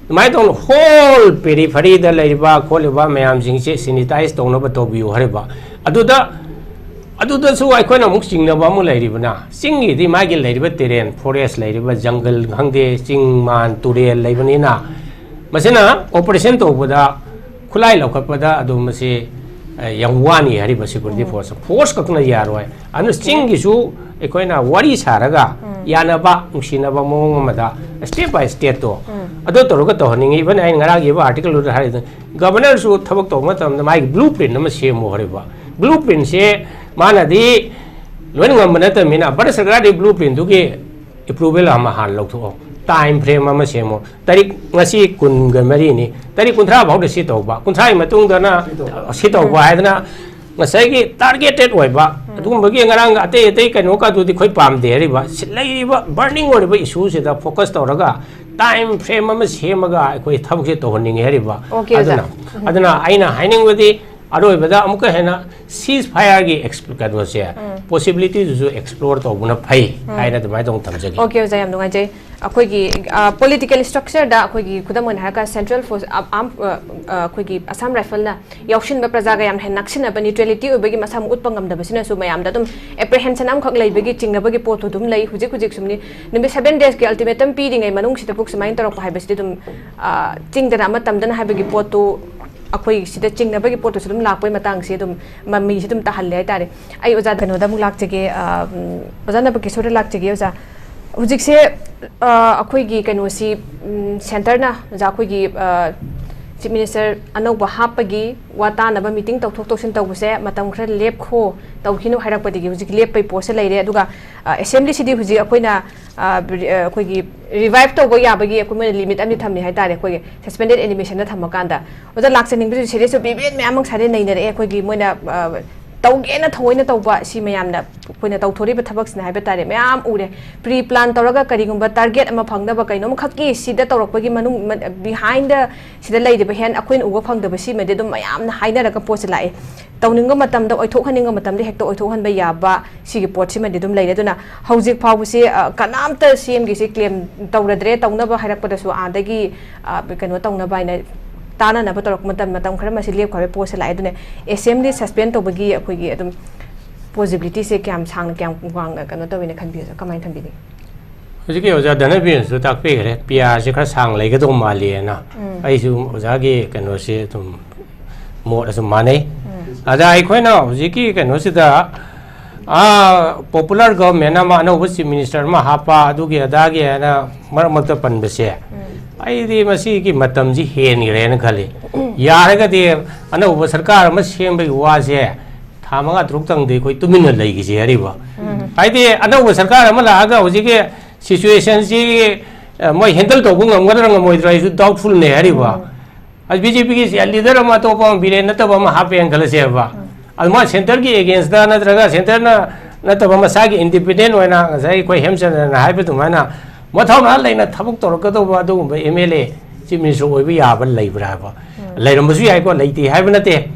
ꯑꯗꯨꯃꯥꯏꯅ ꯇꯧꯅ ꯍꯣꯜ ꯄꯦꯔꯤꯐꯔꯤꯗ ꯂꯩꯔꯤꯕ ꯈꯣꯠꯂꯤꯕ ꯃꯌꯥꯝꯁꯤꯡꯁꯦ ꯁꯦꯅꯤꯇꯥꯏꯁ ꯇꯧꯅꯕ ꯇꯧꯕꯤꯌꯨ ꯍꯥꯏꯔꯤꯕ꯫ ꯑꯗꯨꯗ, ꯑꯗꯨꯗꯁꯨ ꯑꯩꯈꯣꯏꯅ ꯑꯃꯨꯛ ꯆꯤꯡꯅꯕ ꯑꯃꯨꯛ ꯂꯩꯔꯤꯕꯅ, ꯆꯤꯡꯒꯤꯗꯤ ꯃꯥꯒꯤ ꯂꯩꯔꯤꯕ ꯇꯦꯔꯦꯟ, ꯐꯣꯔꯦꯁ ꯂꯩꯔꯤꯕ, ꯖꯪꯒꯜ ꯈꯪꯗꯦ, ꯆꯤꯡ ꯃꯥꯟ ꯇꯨꯔꯦꯜ ꯂꯩꯕꯅꯤꯅ, ꯃꯁꯤꯅ ꯑꯣꯄꯔꯦꯁꯟ ꯇꯧꯕꯗ, ꯈꯨꯠꯂꯥꯏ ꯂꯧꯈꯠꯄꯗ ꯑꯗꯨꯝ ꯃꯁꯤ, ꯑ, ꯌꯥꯝ ꯋꯥꯅꯤ ꯍꯥꯏꯔꯤꯕ security force꯫ Force ꯈꯛꯇꯅ ꯌꯥꯔꯣꯏ꯫ ꯑꯗꯨꯅ ꯆꯤꯡꯒꯤꯁꯨ ꯑꯩꯈꯣꯏꯅ ꯋꯥꯔꯤ ꯁꯥꯔꯒ ꯌꯥꯅꯕ, ꯅꯨꯡꯁꯤꯅꯕ ꯃꯑꯣꯡ ꯑꯃꯗ step by step ꯇꯣ ꯑꯗꯨ ꯇꯧꯔꯒ ꯇꯧꯍꯟꯅꯤꯡꯉꯤ꯫ Even ꯑꯩꯅ ꯉꯔꯥꯡ ꯏꯕ article ꯗꯨꯗ ꯍꯥꯏꯔꯤꯗꯨ, Governor ꯁꯨ ꯊꯕꯛ ꯇꯧꯕ ꯃꯇꯝꯗ ꯃꯥꯒꯤ blueprint ꯑꯃ ꯁꯦꯝꯃꯨ ꯍꯥꯏꯔꯤꯕ꯫ Blueprint ꯁꯦ ꯃꯥꯅꯗꯤ ꯂꯣꯏꯅ ꯉꯝꯕ ꯅꯠꯇꯕꯅꯤꯅ, ꯚꯥꯔꯠ ꯁꯔꯀꯥꯔꯗꯤ blueprint ꯗꯨꯒꯤ approval ꯑꯃ ꯍꯥꯟꯅ ꯂꯧꯊꯣꯛꯑꯣ, time frame ꯑꯃ ꯁꯦꯝꯃꯣ꯫ ꯇꯥꯔꯤꯛ, ꯉꯁꯤ ꯀꯨꯟꯒ ꯃꯔꯤꯅꯤ, ꯇꯥꯔꯤꯛ ꯀꯨꯟꯊ꯭ꯔꯥ ꯐꯥꯎꯗ ꯁꯤ ꯇꯧꯕ, ꯀꯨꯟꯊ꯭ꯔꯥꯒꯤ ꯃꯇꯨꯡꯗꯅ ꯁꯤ ꯇꯧꯕ ꯍꯥꯏꯗꯅ ꯉꯁꯥꯏꯒꯤ targeted ꯑꯣꯏꯕ ꯑꯗꯨꯒꯨꯝꯕꯒꯤ ꯉꯔꯥꯡ ꯑꯇꯩ ꯑꯇꯩ ꯀꯩꯅꯣ ꯀꯥꯗꯨꯗꯤ ꯑꯩꯈꯣꯏ ꯄꯥꯝꯗꯦ ꯍꯥꯏꯔꯤꯕ꯫ ꯁꯤ ꯂꯩꯔꯤꯕ burning ꯑꯣꯏꯔꯤꯕ issue ꯁꯤꯗ focus ꯇꯧꯔꯒ time frame ꯑꯃ ꯁꯦꯝꯃꯒ ꯑꯩꯈꯣꯏ ꯊꯕꯛꯁꯦ ꯇꯧꯍꯟꯅꯤꯡꯉꯦ ꯍꯥꯏꯔꯤꯕ꯫ Okay, ꯑꯣꯖꯥ꯫ ꯑꯗꯨꯅ, ꯑꯗꯨꯅ ꯑꯩꯅ ꯍꯥꯏꯅꯤꯡꯕꯗꯤ ꯑꯔꯣꯏꯕꯗ ꯑꯃꯨꯛꯀ ꯍꯦꯟꯅ ceasefire ꯒꯤ ꯑꯦꯛꯁ-, ꯀꯩꯅꯣꯁꯦ, possibility ꯗꯨꯁꯨ explore ꯇꯧꯕꯅ ꯐꯩ ꯍꯥꯏꯅ ꯑꯗꯨꯃꯥꯏꯅ ꯇꯧꯅ ꯊꯝꯖꯒꯦ꯫ Okay, ꯑꯣꯖꯥ, ꯌꯥꯝ ꯅꯨꯡꯉꯥꯏꯖꯩ꯫ ꯑꯩꯈꯣꯏꯒꯤ, ꯑ, political structure ꯗ ꯑꯩꯈꯣꯏꯒꯤ ꯈꯨꯗꯝ ꯑꯣꯏꯅ ꯍꯥꯏꯔꯒ central force, ꯑ, arm, ꯑ, ꯑ, ꯑꯩꯈꯣꯏꯒꯤ Assam Rifle ꯅ ꯌꯥꯎꯁꯤꯟꯕ ꯄ꯭ꯔꯖꯥꯒ ꯌꯥꯝ ꯍꯦꯟꯅ ꯅꯛꯁꯤꯟꯅꯕ, neutrality ꯑꯣꯏꯕꯒꯤ ꯃꯁꯥꯃꯛ ꯎꯠꯄ ꯉꯝꯗꯕꯁꯤꯅꯁꯨ ꯃꯌꯥꯝꯗ ꯑꯗꯨꯝ apprehension ꯑꯃꯈꯛ ꯂꯩꯕꯒꯤ ꯆꯤꯡꯅꯕꯒꯤ ꯄꯣꯠꯇꯨ ꯑꯗꯨꯝ ꯂꯩ꯫ ꯍꯧꯖꯤꯛ ꯍꯧꯖꯤꯛ ꯁꯨꯝꯅꯤ ꯅꯨꯃꯤꯠ seven days ꯀꯤ ultimatum ꯄꯤꯔꯤꯉꯩ ꯃꯅꯨꯡꯁꯤꯗ ꯄꯨꯛ ꯁꯨꯃꯥꯏꯅ ꯇꯧꯔꯛꯄ ꯍꯥꯏꯕꯁꯤꯗꯤ ꯑꯗꯨꯝ, ꯑ, ꯆꯤꯡꯗꯅ ꯑꯃ ꯇꯝꯗꯅ ꯍꯥꯏꯕꯒꯤ ꯄꯣꯠꯇꯨ ꯑꯩꯈꯣꯏ ꯁꯤꯗ ꯆꯤꯡꯅꯕꯒꯤ ꯄꯣꯠꯇꯨꯁꯨ ꯑꯗꯨꯝ ꯂꯥꯛꯄꯒꯤ ꯃꯇꯥꯡꯁꯦ ꯑꯗꯨꯝ ꯃꯃꯤꯁꯦ ꯑꯗꯨꯝ ꯇꯥꯍꯜꯂꯦ ꯍꯥꯏꯇꯥꯔꯦ꯫ ꯑꯩ ꯑꯣꯖꯥ ꯀꯩꯅꯣꯗ ꯑꯃꯨꯛ ꯂꯥꯛꯆꯒꯦ, ꯑ, ꯎꯝ, ꯑꯣꯖꯥ ꯅꯕꯀꯤꯁꯣꯔꯗ ꯂꯥꯛꯆꯒꯦ, ꯑꯣꯖꯥ꯫ ꯍꯧꯖꯤꯛꯁꯦ, ꯑ, ꯑꯩꯈꯣꯏꯒꯤ ꯀꯩꯅꯣꯁꯤ, ꯎꯝ, centre ꯅ ꯑꯣꯖꯥ ꯑꯩꯈꯣꯏꯒꯤ, ꯑ, Chief Minister ꯑꯅꯧꯕ ꯍꯥꯞꯄꯒꯤ ꯋꯥ ꯇꯥꯅꯕ meeting ꯇꯧꯊꯣꯛ ꯇꯧꯁꯤꯟ ꯇꯧꯕꯁꯦ ꯃꯇꯝ ꯈꯔ ꯂꯦꯞꯈꯣ, ꯇꯧꯈꯤꯅꯨ ꯍꯥꯏꯔꯛꯄꯗꯒꯤ ꯍꯧꯖꯤꯛ ꯂꯦꯞꯄꯩ ꯄꯣꯠꯁꯦ ꯂꯩꯔꯦ꯫ ꯑꯗꯨꯒ, ꯑ, assembly ꯁꯤꯗꯤ ꯍꯧꯖꯤꯛ ꯑꯩꯈꯣꯏꯅ, ꯑ, ꯕ꯭ꯔꯤ-, ꯑ, ꯑꯩꯈꯣꯏꯒꯤ revive ꯇꯧꯕ ꯌꯥꯕꯒꯤ ꯑꯩꯈꯣꯏ ꯃꯣꯏꯅ limit ꯑꯃꯗꯤ ꯊꯝꯃꯤ ꯍꯥꯏꯇꯥꯔꯦ, ꯑꯩꯈꯣꯏꯒꯤ suspended animation ꯗ ꯊꯝꯃꯀꯥꯟꯗ꯫ ꯑꯣꯖꯥ, ꯂꯥꯛꯆꯅꯤꯡꯕꯁꯨ serious ꯑꯣꯏꯕ event ꯃꯌꯥꯝ ꯑꯃ ꯉꯁꯥꯏꯗꯩ ꯅꯩꯅꯔꯛꯑꯦ꯫ ꯑꯩꯈꯣꯏꯒꯤ ꯃꯣꯏꯅ, ꯑ, ꯇꯧꯒꯦꯅ ꯊꯑꯣꯏꯅ ꯇꯧꯕ ꯁꯤ ꯃꯌꯥꯝꯅ ꯑꯩꯈꯣꯏꯅ ꯇꯧꯊꯣꯔꯤꯕ ꯊꯕꯛꯁꯤꯅ ꯍꯥꯏꯕ ꯇꯥꯔꯦ ꯃꯌꯥꯝ ꯎꯔꯦ꯫ Pre plan ꯇꯧꯔꯒ ꯀꯔꯤꯒꯨꯝꯕ target ꯑꯃ ꯐꯪꯅꯕ ꯀꯩꯅꯣꯝꯈꯛꯀꯤ ꯁꯤꯗ ꯇꯧꯔꯛꯄꯒꯤ ꯃꯅꯨꯡ, ꯃ-, behind ꯗ ꯁꯤꯗ ꯂꯩꯔꯤꯕ ꯍꯦꯟ ꯑꯩꯈꯣꯏꯅ ꯎꯕ ꯐꯪꯗꯕ ꯁꯤꯃꯗꯤ ꯑꯗꯨꯝ ꯃꯌꯥꯝꯅ ꯍꯥꯏꯅꯔꯒ ꯄꯣꯠꯁꯦ ꯂꯥꯛꯑꯦ꯫ ꯇꯧꯅꯤꯡꯕ ꯃꯇꯝꯗ, ꯑꯣꯏꯊꯣꯛꯍꯟꯅꯤꯡꯕ ꯃꯇꯝꯗ ꯍꯦꯛꯇ ꯑꯣꯏꯊꯣꯛꯍꯟꯕ ꯌꯥꯕ ꯁꯤꯒꯤ ꯄꯣꯠꯁꯤꯃꯗꯤ ꯑꯗꯨꯝ ꯂꯩꯔꯦ꯫ ꯑꯗꯨꯅ ꯍꯧꯖꯤꯛ ꯐꯥꯎꯕꯁꯤ, ꯑ, ꯀꯅꯥꯝꯇ C M ꯒꯤꯁꯤ claim ꯇꯧꯔꯗ꯭ꯔꯦ, ꯇꯧꯅꯕ ꯍꯥꯏꯔꯛꯄꯗꯁꯨ ꯑꯥꯗꯒꯤ, ꯑ, ꯀꯩꯅꯣ ꯇꯧꯅꯕ ꯍꯥꯏꯅ ꯇꯥꯅꯅꯕ ꯇꯧꯔꯛꯄ ꯃꯇꯝ, ꯃꯇꯝ ꯈꯔ ꯃꯁꯤ ꯂꯦꯞꯈ꯭ꯔꯕ ꯄꯣꯠꯁꯦ ꯂꯥꯛꯑꯦ꯫ ꯑꯗꯨꯅ assembly suspend ꯇꯧꯕꯒꯤ ꯑꯩꯈꯣꯏꯒꯤ ꯑꯗꯨꯝ possibility ꯁꯦ ꯀꯌꯥꯝ ꯁꯥꯡꯅ, ꯀꯌꯥꯝ ꯋꯥꯡꯅ ꯀꯩꯅꯣ ꯇꯧꯋꯦꯅ ꯈꯟꯕꯤ, ꯀꯃꯥꯏꯅ ꯊꯝꯕꯤꯅꯤ? ꯍꯧꯖꯤꯛꯀꯤ ꯑꯣꯖꯥ ꯙꯅꯕꯤꯔꯅꯁꯨ ꯇꯥꯛꯄꯤꯈ꯭ꯔꯦ, ꯄꯤꯌꯥꯁꯦ ꯈꯔ ꯁꯥꯡ ꯂꯩꯒꯗꯧ ꯃꯥꯜꯂꯤꯅ꯫ ꯎꯝ꯫ ꯑꯩꯁꯨ ꯑꯣꯖꯥꯒꯤ ꯀꯩꯅꯣꯁꯦ ꯑꯗꯨꯝ ꯃꯣꯠ ꯑꯁꯨꯝ ꯃꯥꯟꯅꯩ꯫ ꯎꯝ꯫ ꯑꯗ ꯑꯩꯈꯣꯏꯅ ꯍꯧꯖꯤꯛꯀꯤ ꯀꯩꯅꯣꯁꯤꯗ, ꯑꯥ, ꯄꯣꯄꯨꯂꯔ ꯒꯚꯔꯟꯃꯦꯟ ꯑꯃ, ꯑꯅꯧꯕ ꯆꯤꯐ ꯃꯤꯅꯤꯁꯇꯔ ꯑꯃ ꯍꯥꯞꯄ, ꯑꯗꯨꯒꯤ ꯑꯗꯥꯒꯤ ꯍꯥꯏꯅ ꯃꯔꯛ ꯃꯔꯛꯇ ꯄꯟꯕꯁꯦ, ꯑꯩꯗꯤ ꯃꯁꯤꯒꯤ ꯃꯇꯝꯁꯤ ꯍꯦꯟꯈ꯭ꯔꯦꯅ ꯈꯜꯂꯤ꯫ ꯌꯥꯔꯒꯗꯤ ꯑꯅꯧꯕ ꯁꯔꯀꯥꯔ ꯑꯃ ꯁꯦꯝꯕꯒꯤ ꯋꯥꯁꯦ ꯊꯥ ꯃꯉꯥ ꯇꯔꯨꯛꯇꯪꯗꯤ ꯑꯩꯈꯣꯏ ꯇꯨꯃꯤꯟꯅ ꯂꯩꯈꯤꯁꯦ ꯍꯥꯏꯔꯤꯕ꯫ ꯍꯥꯏꯗꯤ ꯑꯅꯧꯕ ꯁꯔꯀꯥꯔ ꯑꯃ ꯂꯥꯛꯑꯒ ꯍꯧꯖꯤꯛꯀꯤ ꯁꯤꯆꯨꯋꯦꯁꯟꯁꯤ, ꯑ, ꯃꯣꯏ ꯍꯦꯟꯗꯜ ꯇꯧꯕ ꯉꯝꯒꯗ꯭ꯔꯥ ꯉꯝꯃꯣꯏꯗ꯭ꯔꯥ ꯑꯩꯁꯨ ꯗꯥꯎꯠꯐꯨꯜꯅꯦ ꯍꯥꯏꯔꯤꯕ꯫ ꯑꯗ ꯕꯤ ꯖꯦ ꯄꯤꯒꯤ ꯂꯤꯗꯔ ꯑꯃ, ꯑꯇꯣꯞꯄ ꯑꯃ, ꯕꯤꯔꯦꯟ ꯅꯠꯇꯕ ꯑꯃ ꯍꯥꯞꯄꯦꯅ ꯈꯜꯂꯁꯦꯕ꯫ ꯑꯗꯨ ꯃꯥ ꯁꯦꯟꯇꯔꯒꯤ ꯑꯦꯒꯦꯟꯁꯇ ꯅꯠꯇ꯭ꯔꯒ ꯁꯦꯟꯇꯔꯅ ꯅꯠꯇꯕ ꯃꯁꯥꯒꯤ ꯏꯟꯗꯤꯄꯦꯟꯗꯦꯟ ꯑꯣꯏꯅ, ꯉꯁꯥꯏ ꯑꯩꯈꯣꯏ ꯍꯦꯝꯆꯟꯗ꯭ꯔꯅ ꯍꯥꯏꯕ ꯑꯗꯨꯃꯥꯏꯅ ꯃꯊꯧꯅꯥ ꯂꯩꯅ ꯊꯕꯛ ꯇꯧꯔꯛꯀꯗꯧꯕ ꯑꯗꯨꯒꯨꯝꯕ M L A chief minister ꯑꯣꯏꯕ ꯌꯥꯕ ꯂꯩꯕ꯭ꯔꯥ ꯍꯥꯏꯕ꯫ ꯂꯩꯔꯝꯕꯁꯨ ꯌꯥꯏꯀꯣ, ꯂꯩꯇꯦ ꯍꯥꯏꯕ ꯅꯠꯇꯦ꯫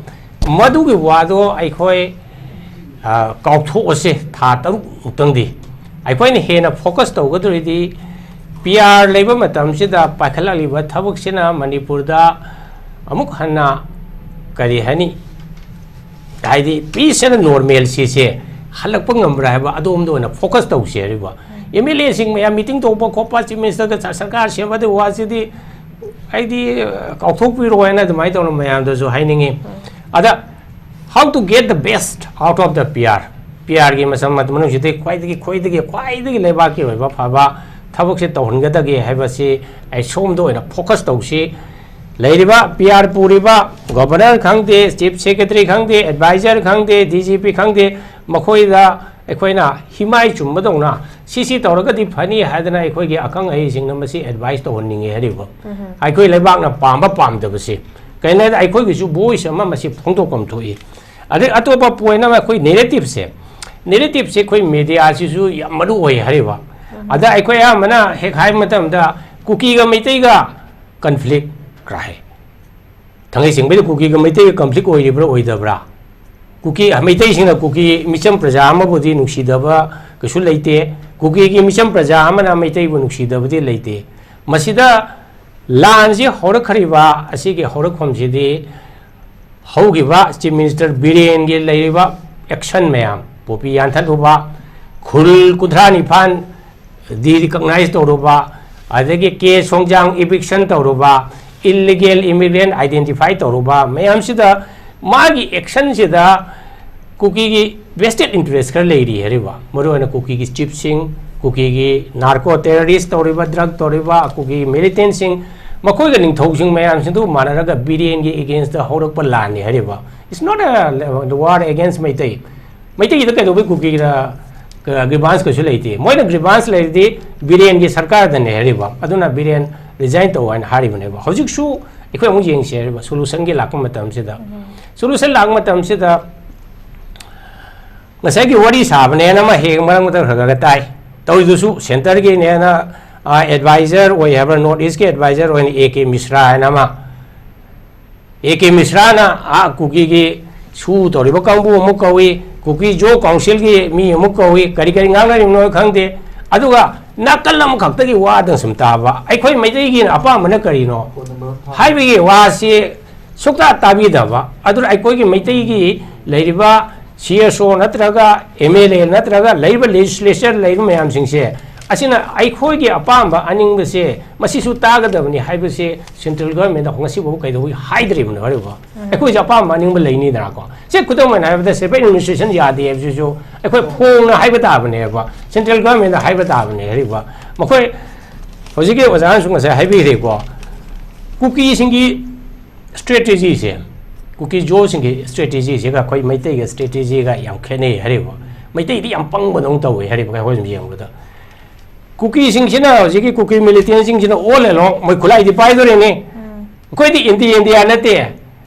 ꯃꯗꯨꯒꯤ ꯋꯥꯗꯣ ꯑꯩꯈꯣꯏ, ꯑ, ꯀꯥꯎꯊꯣꯛꯑꯁꯦ ꯊꯥ ꯇꯔꯨꯛ ꯃꯨꯛꯇꯪꯗꯤ꯫ ꯑꯩꯈꯣꯏꯅ ꯍꯦꯟꯅ ꯐꯣꯀꯁ ꯇꯧꯒꯗꯧꯔꯤꯗꯤ ꯄꯤ ꯑꯥꯔ ꯂꯩꯕ ꯃꯇꯝꯁꯤꯗ ꯄꯥꯏꯈꯠꯂꯛꯂꯤꯕ ꯊꯕꯛꯁꯤꯅ ꯃꯅꯤꯄꯨꯔꯗ ꯑꯃꯨꯛ ꯍꯟꯅ, ꯀꯔꯤ ꯍꯥꯏꯅꯤ, ꯍꯥꯏꯗꯤ ꯄꯤꯁ ꯑꯦꯟ ꯅꯣꯔꯃꯦꯜꯁꯤꯁꯦ ꯍꯜꯂꯛꯄ ꯉꯝꯕ꯭ꯔꯥ ꯍꯥꯏꯕ ꯑꯗꯣꯝꯗ ꯑꯣꯏꯅ ꯐꯣꯀꯁ ꯇꯧꯁꯦ ꯍꯥꯏꯔꯤꯕ꯫ ꯑꯦꯝ ꯑꯦꯜ ꯑꯦꯁꯤꯡ ꯃꯌꯥꯝ ꯃꯤꯇꯤꯡ ꯇꯧꯕ ꯈꯣꯠꯄ, ꯆꯤꯐ ꯃꯤꯅꯤꯁꯇꯔꯒ ꯁꯔꯀꯥꯔ ꯁꯦꯝꯕ ꯑꯗꯨ ꯋꯥꯁꯤꯗꯤ ꯑꯩꯗꯤ, ꯑ, ꯀꯥꯎꯊꯣꯛꯄꯤꯔꯣ ꯍꯥꯏꯅ ꯑꯗꯨꯃꯥꯏꯅ ꯇꯧꯅ ꯃꯌꯥꯝꯗꯁꯨ ꯍꯥꯏꯅꯤꯡꯉꯤ꯫ ꯑꯗ, how to get the best out of the P R? ꯄꯤ ꯑꯥꯔꯒꯤ ꯃꯁꯝ ꯃꯅꯨꯡꯁꯤꯗ ꯈ꯭ꯋꯥꯏꯗꯒꯤ, ꯈ꯭ꯋꯥꯏꯗꯒꯤ, ꯈ꯭ꯋꯥꯏꯗꯒꯤ ꯂꯩꯕꯥꯛꯀꯤ ꯑꯣꯏꯕ ꯐꯕ ꯊꯕꯛꯁꯦ ꯇꯧꯍꯟꯒꯗꯒꯦ ꯍꯥꯏꯕꯁꯤ ꯑꯩ ꯁꯣꯝꯗ ꯑꯣꯏꯅ ꯐꯣꯀꯁ ꯇꯧꯁꯤ꯫ ꯂꯩꯔꯤꯕ ꯄꯤ ꯑꯥꯔ ꯄꯨꯔꯤꯕ ꯒꯣꯚꯔꯅꯔ ꯈꯪꯗꯦ, ꯆꯤꯐ ꯁꯦꯀ꯭ꯔꯦꯇꯔꯤ ꯈꯪꯗꯦ, ꯑꯦꯗꯚꯥꯏꯖꯔ ꯈꯪꯗꯦ, ꯗꯤ ꯖꯤ ꯄꯤ ꯈꯪꯗꯦ, ꯃꯈꯣꯏꯗ ꯑꯩꯈꯣꯏꯅ ꯍꯤꯃꯥꯏ ꯆꯨꯝꯕꯗꯧꯅ ꯁꯤ ꯁꯤ ꯇꯧꯔꯒꯗꯤ ꯐꯅꯤ ꯍꯥꯏꯗꯅ ꯑꯩꯈꯣꯏꯒꯤ ꯑꯈꯪ ꯑꯍꯩꯁꯤꯡꯅ ꯃꯁꯤ ꯑꯦꯗꯚꯥꯏꯁ ꯇꯧꯍꯟꯅꯤꯡꯉꯤ ꯍꯥꯏꯔꯤꯕ꯫ ꯑꯩꯈꯣꯏ ꯂꯩꯕꯥꯛꯅ ꯄꯥꯝꯕ ꯄꯥꯝꯗꯕꯁꯤ ꯀꯩꯅꯣ ꯍꯥꯏꯗ ꯑꯩꯈꯣꯏꯒꯤꯁꯨ ꯚꯣꯏꯁ ꯑꯃ ꯃꯁꯤ ꯐꯣꯡꯗꯣꯛꯐꯝ ꯊꯣꯛꯏ꯫ ꯑꯗꯩ ꯑꯇꯣꯞꯄ ꯄꯣꯏꯟ ꯑꯃ ꯑꯩꯈꯣꯏ ꯅꯦꯔꯦꯇꯤꯞꯁꯦ, ꯅꯦꯔꯦꯇꯤꯞꯁꯦ ꯑꯩꯈꯣꯏ ꯃꯦꯗꯤꯌꯥꯁꯤꯁꯨ ꯌꯥꯝ ꯃꯔꯨ ꯑꯣꯏ ꯍꯥꯏꯔꯤꯕ꯫ ꯑꯗ ꯑꯩꯈꯣꯏ ꯑꯌꯥꯝꯕꯅ ꯍꯦꯛ ꯍꯥꯏꯕ ꯃꯇꯝꯗ ꯀꯨꯀꯤꯒ ꯃꯩꯇꯩꯒ ꯀꯟꯐ꯭ꯂꯤꯛ ꯀꯥꯏ꯫ ꯊꯥꯡꯒꯩ ꯁꯦꯡꯕꯩꯗ ꯀꯨꯀꯤꯒ ꯃꯩꯇꯩꯒ ꯀꯟꯐ꯭ꯂꯤꯛ ꯑꯣꯏꯔꯤꯕ꯭ꯔꯥ ꯑꯣꯏꯗꯕ꯭ꯔꯥ? ꯀꯨꯀꯤ, ꯃꯩꯇꯩꯁꯤꯡꯅ ꯀꯨꯀꯤ ꯃꯤꯆꯝ ꯄ꯭ꯔꯖꯥ ꯑꯃꯕꯨꯗꯤ ꯅꯨꯡꯁꯤꯗꯕ ꯀꯩꯁꯨ ꯂꯩꯇꯦ꯫ ꯀꯨꯀꯤꯒꯤ ꯃꯤꯆꯝ ꯄ꯭ꯔꯖꯥ ꯑꯃꯅ ꯃꯩꯇꯩꯕꯨ ꯅꯨꯡꯁꯤꯗꯕꯗꯤ ꯂꯩꯇꯦ꯫ ꯃꯁꯤꯗ ꯂꯥꯟꯁꯤ ꯍꯧꯔꯛꯈ꯭ꯔꯤꯕ ꯑꯁꯤꯒꯤ ꯍꯧꯔꯛꯐꯝꯁꯤꯗꯤ ꯍꯧꯈꯤꯕ ꯆꯤꯐ ꯃꯤꯅꯤꯁꯇꯔ ꯕꯤꯔꯦꯟꯒꯤ ꯂꯩꯔꯤꯕ ꯑꯦꯛꯁꯟ ꯃꯌꯥꯝ, ꯄꯣꯄꯤ ꯌꯥꯟꯊꯠꯂꯨꯕ, ꯈꯨꯜ ꯀꯨꯟꯊ꯭ꯔꯥ ꯅꯤꯄꯥꯟ ꯗꯤꯔꯤꯀꯣꯛꯅꯥꯏꯖ ꯇꯧꯔꯨꯕ, ꯑꯗꯒꯤ ꯀꯦ ꯁꯣꯡꯖꯥꯡ ꯏꯚꯤꯛꯁꯟ ꯇꯧꯔꯨꯕ, ꯏꯜꯂꯤꯒꯦꯜ ꯏꯃꯤꯒ꯭ꯔꯦꯟ ꯑꯥꯏꯗꯦꯟꯇꯤꯐꯥꯏ ꯇꯧꯔꯨꯕ ꯃꯌꯥꯝꯁꯤꯗ ꯃꯥꯒꯤ ꯑꯦꯛꯁꯟꯁꯤꯗ ꯀꯨꯀꯤꯒꯤ ꯚꯦꯁꯇꯦꯠ ꯏꯟꯇꯔꯦꯁ ꯈꯔ ꯂꯩꯔꯤ ꯍꯥꯏꯔꯤꯕ, ꯃꯔꯨꯑꯣꯏꯅ ꯀꯨꯀꯤꯒꯤ ꯆꯤꯞꯁꯤꯡ, ꯀꯨꯀꯤꯒꯤ ꯅꯥꯔꯀꯣ ꯇꯦꯔꯣꯔꯤꯁ ꯇꯧꯔꯤꯕ, ꯗ꯭ꯔꯒ ꯇꯧꯔꯤꯕ, ꯀꯨꯀꯤꯒꯤ ꯃꯤꯂꯤꯇꯦꯟꯁꯤꯡ, ꯃꯈꯣꯏꯒ ꯅꯤꯡꯊꯧꯁꯤꯡ ꯃꯌꯥꯝꯁꯤꯡꯗꯨ ꯃꯥꯟꯅꯔꯒ ꯕꯤꯔꯦꯟꯒꯤ ꯑꯦꯒꯦꯟꯁꯇ ꯍꯧꯔꯛꯄ ꯂꯥꯟꯅꯤ ꯍꯥꯏꯔꯤꯕ꯫ It's not a war against Meitei. ꯃꯩꯇꯩꯒꯤꯗ ꯀꯩꯗꯧꯕꯩ ꯀꯨꯀꯤꯒꯤꯗ ꯒ꯭ꯔꯤꯚꯥꯟꯁ ꯀꯩꯁꯨ ꯂꯩꯇꯦ꯫ ꯃꯣꯏꯅ ꯒ꯭ꯔꯤꯚꯥꯟꯁ ꯂꯩꯔꯗꯤ ꯕꯤꯔꯦꯟꯒꯤ ꯁꯔꯀꯥꯔꯗꯅꯦ ꯍꯥꯏꯔꯤꯕ꯫ ꯑꯗꯨꯅ ꯕꯤꯔꯦꯟ ꯔꯤꯖꯥꯏꯟ ꯇꯧ ꯍꯥꯏꯅ ꯍꯥꯏꯔꯤꯕꯅꯦꯕ꯫ ꯍꯧꯖꯤꯛꯁꯨ ꯑꯩꯈꯣꯏ ꯑꯃꯨꯛ ꯌꯦꯡꯁꯤ ꯍꯥꯏꯔꯤꯕ ꯁꯣꯂꯨꯁꯟꯒꯤ ꯂꯥꯛꯄ ꯃꯇꯝꯁꯤꯗ꯫ ꯁꯣꯂꯨꯁꯟ ꯂꯥꯛꯄ ꯃꯇꯝꯁꯤꯗ ꯉꯁꯥꯏꯒꯤ ꯋꯥꯔꯤ ꯁꯥꯕꯅꯦꯅ ꯑꯃ ꯍꯦꯛ ꯃꯔꯛ ꯃꯔꯛꯇ ꯈꯔ ꯈꯔ ꯇꯥꯏ꯫ ꯇꯧꯔꯤꯗꯨꯁꯨ ꯁꯦꯟꯇꯔꯒꯤꯅꯦꯅ ꯑꯦꯗꯚꯥꯏꯖꯔ ꯑꯣꯏ ꯍꯥꯏꯕ꯭ꯔꯥ, ꯅꯣꯔꯠ ꯏꯁꯀꯤ ꯑꯦꯗꯚꯥꯏꯖꯔ ꯑꯣꯏꯅ ꯑꯦ ꯀꯦ ꯃꯤꯁ꯭ꯔꯥ ꯍꯥꯏꯅ ꯑꯃ, ꯑꯦ ꯀꯦ ꯃꯤꯁ꯭ꯔꯥꯅ ꯑꯥ ꯀꯨꯀꯤꯒꯤ ꯁꯨ ꯇꯧꯔꯤꯕ ꯀꯥꯡꯕꯨ ꯑꯃꯨꯛ ꯀꯧꯏ, ꯀꯨꯀꯤ ꯖꯣ ꯀꯥꯎꯟꯁꯤꯜꯒꯤ ꯃꯤ ꯑꯃꯨꯛ ꯀꯧꯏ, ꯀꯔꯤ ꯀꯔꯤ ꯉꯥꯡꯅꯔꯤꯕꯅꯣ ꯈꯪꯗꯦ꯫ ꯑꯗꯨꯒ ꯅꯥꯀꯜ ꯑꯃꯈꯛꯇꯒꯤ ꯋꯥꯗꯪ ꯁꯨꯝ ꯇꯥꯕ꯫ ꯑꯩꯈꯣꯏ ꯃꯩꯇꯩꯒꯤꯅ ꯑꯄꯥꯝꯕꯅ ꯀꯔꯤꯅꯣ ꯍꯥꯏꯕꯒꯤ ꯋꯥꯁꯤ ꯁꯨꯛꯇꯥ ꯇꯥꯕꯤꯗꯕ꯫ ꯑꯗꯨꯅ ꯑꯩꯈꯣꯏꯒꯤ ꯃꯩꯇꯩꯒꯤ ꯂꯩꯔꯤꯕ ꯁꯤ ꯑꯦꯁ ꯑꯣ ꯅꯠꯇ꯭ꯔꯒ ꯑꯦꯝ ꯑꯦꯜ ꯑꯦ ꯅꯠꯇ꯭ꯔꯒ ꯂꯩꯔꯤꯕ ꯂꯦꯖꯤꯁꯂꯦꯆꯔ ꯂꯩꯔꯤꯕ ꯃꯌꯥꯝꯁꯤꯡꯁꯦ, ꯑꯁꯤꯅ ꯑꯩꯈꯣꯏꯒꯤ ꯑꯄꯥꯝꯕ ꯑꯅꯤꯡꯕꯁꯦ ꯃꯁꯤꯁꯨ ꯇꯥꯒꯗꯕꯅꯤ ꯍꯥꯏꯕꯁꯦ ꯁꯦꯟꯇ꯭ꯔꯦꯜ ꯒꯚꯔꯟꯃꯦꯟꯗ ꯉꯁꯤꯐꯥꯎ ꯀꯩꯗꯧꯕꯒꯤ ꯍꯥꯏꯗ꯭ꯔꯤꯕꯅꯣ ꯍꯥꯏꯔꯤꯕ? ꯑꯩꯈꯣꯏꯁꯨ ꯑꯄꯥꯝꯕ ꯑꯅꯤꯡꯕ ꯂꯩꯅꯤꯗꯅꯀꯣ꯫ ꯁꯦ, ꯈꯨꯗꯝ ꯑꯣꯏꯅ ꯍꯥꯏꯔꯕꯗ, ꯁꯦꯄꯔꯦꯠ ꯑꯦꯗꯃꯤꯅꯤꯁꯇ꯭ꯔꯦꯁꯟ ꯌꯥꯗꯦ ꯍꯥꯏꯕꯁꯤꯁꯨ ꯑꯩꯈꯣꯏ ꯐꯣꯡꯅ ꯍꯥꯏꯕ ꯇꯥꯕꯅꯦꯕ, ꯁꯦꯟꯇ꯭ꯔꯦꯜ ꯒꯚꯔꯟꯃꯦꯟꯗ ꯍꯥꯏꯕ ꯇꯥꯕꯅꯦ ꯍꯥꯏꯔꯤꯕ꯫ ꯃꯈꯣꯏ ꯍꯧꯖꯤꯛꯀꯤ ꯑꯣꯖꯥꯅꯁꯨ ꯉꯁꯥꯏ ꯍꯥꯏꯕꯤꯈ꯭ꯔꯦꯀꯣ, ꯀꯨꯀꯤꯁꯤꯡꯒꯤ ꯁ꯭ꯇ꯭ꯔꯦꯇꯦꯖꯤꯁꯦ, ꯀꯨꯀꯤ ꯖꯣꯁꯤꯡꯒꯤ ꯁ꯭ꯇ꯭ꯔꯦꯇꯦꯖꯤꯁꯤꯒ ꯑꯩꯈꯣꯏ ꯃꯩꯇꯩꯒꯤ ꯁ꯭ꯇ꯭ꯔꯦꯇꯦꯖꯤꯒ ꯌꯥꯝ ꯈꯦꯠꯅꯩ ꯍꯥꯏꯔꯤꯕ꯫ ꯃꯩꯇꯩꯗꯤ ꯌꯥꯝ ꯄꯪꯕꯗꯧꯅ ꯇꯧꯋꯦ ꯍꯥꯏꯔꯤꯕ, ꯑꯩꯈꯣꯏ ꯁꯨꯝ ꯌꯦꯡꯕꯗ꯫ ꯀꯨꯀꯤꯁꯤꯡꯁꯤꯅ, ꯍꯧꯖꯤꯛꯀꯤ ꯀꯨꯀꯤ ꯃꯤꯂꯤꯇꯦꯟꯁꯤꯡꯁꯤꯅ all along ꯃꯣꯏ ꯈꯨꯠꯂꯥꯏꯗꯤ ꯄꯥꯏꯗꯣꯔꯤꯅꯤ꯫ ꯑꯩꯈꯣꯏꯗꯤ ꯏꯟꯗꯤ ꯏꯟꯗꯤꯌꯥ ꯅꯠꯇꯦ,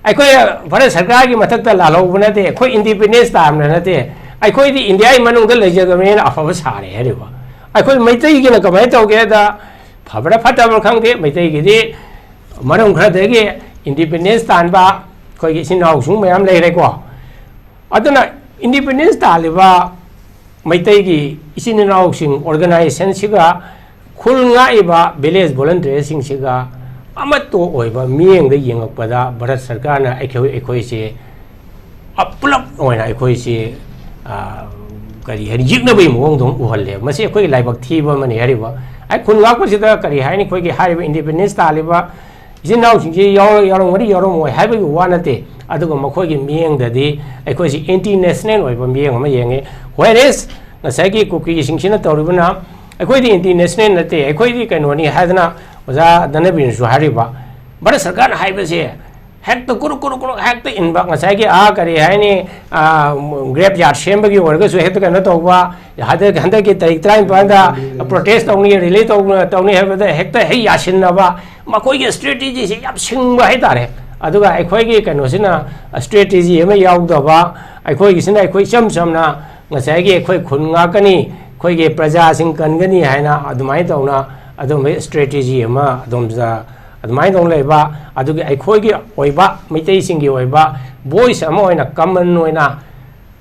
ꯑꯩꯈꯣꯏ ꯚꯥꯔꯠ ꯁꯔꯀꯥꯔꯒꯤ ꯃꯊꯛꯇ ꯂꯥꯜꯍꯧꯕ ꯅꯠꯇꯦ, ꯑꯩꯈꯣꯏ ꯏꯟꯗꯤꯄꯦꯟꯗꯦꯟꯁ ꯇꯥꯕꯅ ꯅꯠꯇꯦ, ꯑꯩꯈꯣꯏꯗꯤ ꯏꯟꯗꯤꯌꯥꯒꯤ ꯃꯅꯨꯡꯗ ꯂꯩꯖꯕꯅꯤꯅ ꯑꯐꯕ ꯁꯥꯔꯦ ꯍꯥꯏꯔꯤꯕ꯫ ꯑꯩꯈꯣꯏ ꯃꯩꯇꯩꯒꯤꯅ ꯀꯃꯥꯏꯅ ꯇꯧꯒꯦꯗ, ꯐꯕ꯭ꯔꯥ ꯐꯠꯇꯕ꯭ꯔꯥ ꯈꯪꯗꯦ, ꯃꯩꯇꯩꯒꯤꯗꯤ ꯃꯔꯝ ꯈꯔꯗꯒꯤ ꯏꯟꯗꯤꯄꯦꯟꯗꯦꯟꯁ ꯇꯥꯟꯕ ꯑꯩꯈꯣꯏꯒꯤ ꯏꯆꯤꯟ ꯏꯅꯥꯎꯁꯤꯡ ꯃꯌꯥꯝ ꯂꯩꯔꯦꯀꯣ꯫ ꯑꯗꯨꯅ ꯏꯟꯗꯤꯄꯦꯟꯗꯦꯟꯁ ꯇꯥꯜꯂꯤꯕ ꯃꯩꯇꯩꯒꯤ ꯏꯆꯤꯟ ꯏꯅꯥꯎꯁꯤꯡ ꯑꯣꯔꯒꯅꯥꯏꯖꯦꯁꯟꯁꯤꯒ ꯈꯨꯜ ꯉꯥꯛꯏꯕ ꯚꯤꯂꯦꯖ ꯚꯣꯂꯟꯇꯤꯌꯔꯁꯤꯡꯁꯤꯒ ꯑꯃꯠꯇ ꯑꯣꯏꯕ ꯃꯤꯠꯌꯦꯡꯗ ꯌꯦꯡꯉꯛꯄꯗ ꯚꯥꯔꯠ ꯁꯔꯀꯥꯔꯅ ꯑꯩꯈꯣꯏ, ꯑꯩꯈꯣꯏꯁꯦ, ꯑ, ꯄꯨꯂꯞ ꯑꯣꯏꯅ ꯑꯩꯈꯣꯏꯁꯦ, ꯑ, ꯀꯔꯤ ꯍꯥꯏꯅꯤ, ꯌꯦꯛꯅꯕꯒꯤ ꯃꯑꯣꯡꯗ ꯑꯃ ꯎꯍꯜꯂꯦ꯫ ꯃꯁꯤ ꯑꯩꯈꯣꯏꯒꯤ ꯂꯥꯏꯕꯛ ꯊꯤꯕ ꯑꯃꯅꯤ ꯍꯥꯏꯔꯤꯕ꯫ ꯑꯩ ꯈꯨꯜ ꯉꯥꯛꯄꯁꯤꯗ ꯀꯔꯤ ꯍꯥꯏꯅꯤ, ꯑꯩꯈꯣꯏꯒꯤ ꯍꯥꯏꯔꯤꯕ ꯏꯟꯗꯤꯄꯦꯟꯗꯦꯟꯁ ꯇꯥꯜꯂꯤꯕ ꯏꯆꯤꯟ ꯏꯅꯥꯎꯁꯤꯡꯁꯤ ꯌꯥꯎꯔ-, ꯌꯥꯎꯔꯝꯒꯅꯤ, ꯌꯥꯎꯔꯝꯃꯣꯏ ꯍꯥꯏꯕꯒꯤ ꯋꯥ ꯅꯠꯇꯦ꯫ ꯑꯗꯨꯒ ꯃꯈꯣꯏꯒꯤ ꯃꯤꯠꯌꯦꯡꯗꯗꯤ ꯑꯩꯈꯣꯏꯁꯤ ꯑꯦꯟꯇꯤ ꯅꯦꯁꯅꯦꯜ ꯑꯣꯏꯕ ꯃꯤꯠꯌꯦꯡ ꯑꯃ ꯌꯦꯡꯉꯤ꯫ Whereas ꯉꯁꯥꯏꯒꯤ ꯀꯨꯀꯤꯁꯤꯡꯁꯤꯅ ꯇꯧꯔꯤꯕꯅ, "ꯑꯩꯈꯣꯏꯗꯤ ꯑꯦꯟꯇꯤ ꯅꯦꯁꯅꯦꯜ ꯅꯠꯇꯦ, ꯑꯩꯈꯣꯏꯗꯤ ꯀꯩꯅꯣꯅꯤ" ꯍꯥꯏꯗꯅ ꯑꯣꯖꯥ ꯙꯅꯕꯤꯔꯅꯁꯨ ꯍꯥꯏꯔꯤꯕ꯫ ꯚꯥꯔꯠ ꯁꯔꯀꯥꯔꯅ ꯍꯥꯏꯕꯁꯦ ꯍꯦꯛꯇ ꯀꯨꯔꯨꯛ ꯀꯨꯔꯨꯛ ꯀꯨꯔꯨꯛ ꯍꯦꯛꯇ ꯏꯟꯕ, ꯉꯁꯥꯏꯒꯤ, ꯑꯥ, ꯀꯔꯤ ꯍꯥꯏꯅꯤ, ꯑꯥ, ꯒ꯭ꯔꯦꯞ ꯌꯥꯔꯠ ꯁꯦꯝꯕꯒꯤ ꯑꯣꯏꯔꯒꯁꯨ ꯍꯦꯛꯇ ꯀꯩꯅꯣ ꯇꯧꯕ, ꯍꯟꯗꯛ, ꯍꯟꯗꯛꯀꯤ ꯇꯥꯔꯤꯛ ꯇꯔꯥꯅꯤꯄꯥꯟꯗ ꯄ꯭ꯔꯣꯇꯦꯁ ꯇꯧꯅꯤ, ꯔꯦꯂꯤ ꯇꯧ-, ꯇꯧꯅꯤ ꯍꯥꯏꯕꯗ ꯍꯦꯛꯇ ꯍꯦꯛ ꯌꯥꯁꯤꯟꯅꯕ, ꯃꯈꯣꯏꯒꯤ ꯁ꯭ꯇ꯭ꯔꯦꯇꯦꯖꯤꯁꯤ ꯌꯥꯝ ꯁꯤꯡꯕ ꯍꯥꯏꯇꯥꯔꯦ꯫ ꯑꯗꯨꯒ ꯑꯩꯈꯣꯏꯒꯤ ꯀꯩꯅꯣꯁꯤꯅ ꯁ꯭ꯇ꯭ꯔꯦꯇꯦꯖꯤ ꯑꯃ ꯌꯥꯎꯗꯕ, ꯑꯩꯈꯣꯏꯒꯤꯁꯤꯅ ꯑꯩꯈꯣꯏ ꯏꯆꯝ ꯆꯝꯅ ꯉꯁꯥꯏꯒꯤ ꯑꯩꯈꯣꯏ ꯈꯨꯟ ꯉꯥꯛꯀꯅꯤ, ꯑꯩꯈꯣꯏꯒꯤ ꯄ꯭ꯔꯖꯥꯁꯤꯡ ꯀꯟꯒꯅꯤ ꯍꯥꯏꯅ ꯑꯗꯨꯃꯥꯏꯅ ꯇꯧꯅ ꯑꯗꯨꯝꯕ ꯁ꯭ꯇ꯭ꯔꯦꯇꯦꯖꯤ ꯑꯃ ꯑꯗꯨꯝ ꯑꯗꯨꯃꯥꯏꯅ ꯇꯧꯅ ꯂꯩꯕ, ꯑꯗꯨꯒꯤ ꯑꯩꯈꯣꯏꯒꯤ ꯑꯣꯏꯕ, ꯃꯩꯇꯩꯁꯤꯡꯒꯤ ꯑꯣꯏꯕ ꯚꯣꯏꯁ ꯑꯃ ꯑꯣꯏꯅ, ꯀꯃꯟ ꯑꯣꯏꯅ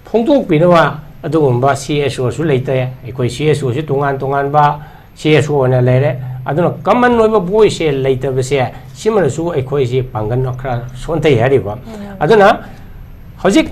ꯐꯣꯡꯗꯣꯛꯄꯤꯅꯕ ꯑꯗꯨꯒꯨꯝꯕ ꯁꯤ ꯑꯦꯁ ꯑꯣꯁꯨ ꯂꯩꯇꯦ꯫ ꯑꯩꯈꯣꯏ ꯁꯤ ꯑꯦꯁ ꯑꯣꯁꯤ ꯇꯣꯉꯥꯟ ꯇꯣꯉꯥꯟꯕ ꯁꯤ ꯑꯦꯁ ꯑꯣ ꯑꯣꯏꯅ ꯂꯩꯔꯦ꯫ ꯑꯗꯨꯅ ꯀꯃꯟ ꯑꯣꯏꯕ ꯚꯣꯏꯁꯁꯦ ꯂꯩꯇꯕꯁꯦ, ꯁꯤꯃꯅꯁꯨ ꯑꯩꯈꯣꯏꯁꯤ ꯄꯥꯡꯒꯜ ꯈꯔ ꯁꯣꯟꯊꯩ ꯍꯥꯏꯔꯤꯕ꯫ ꯑꯗꯨꯅ ꯍꯧꯖꯤꯛ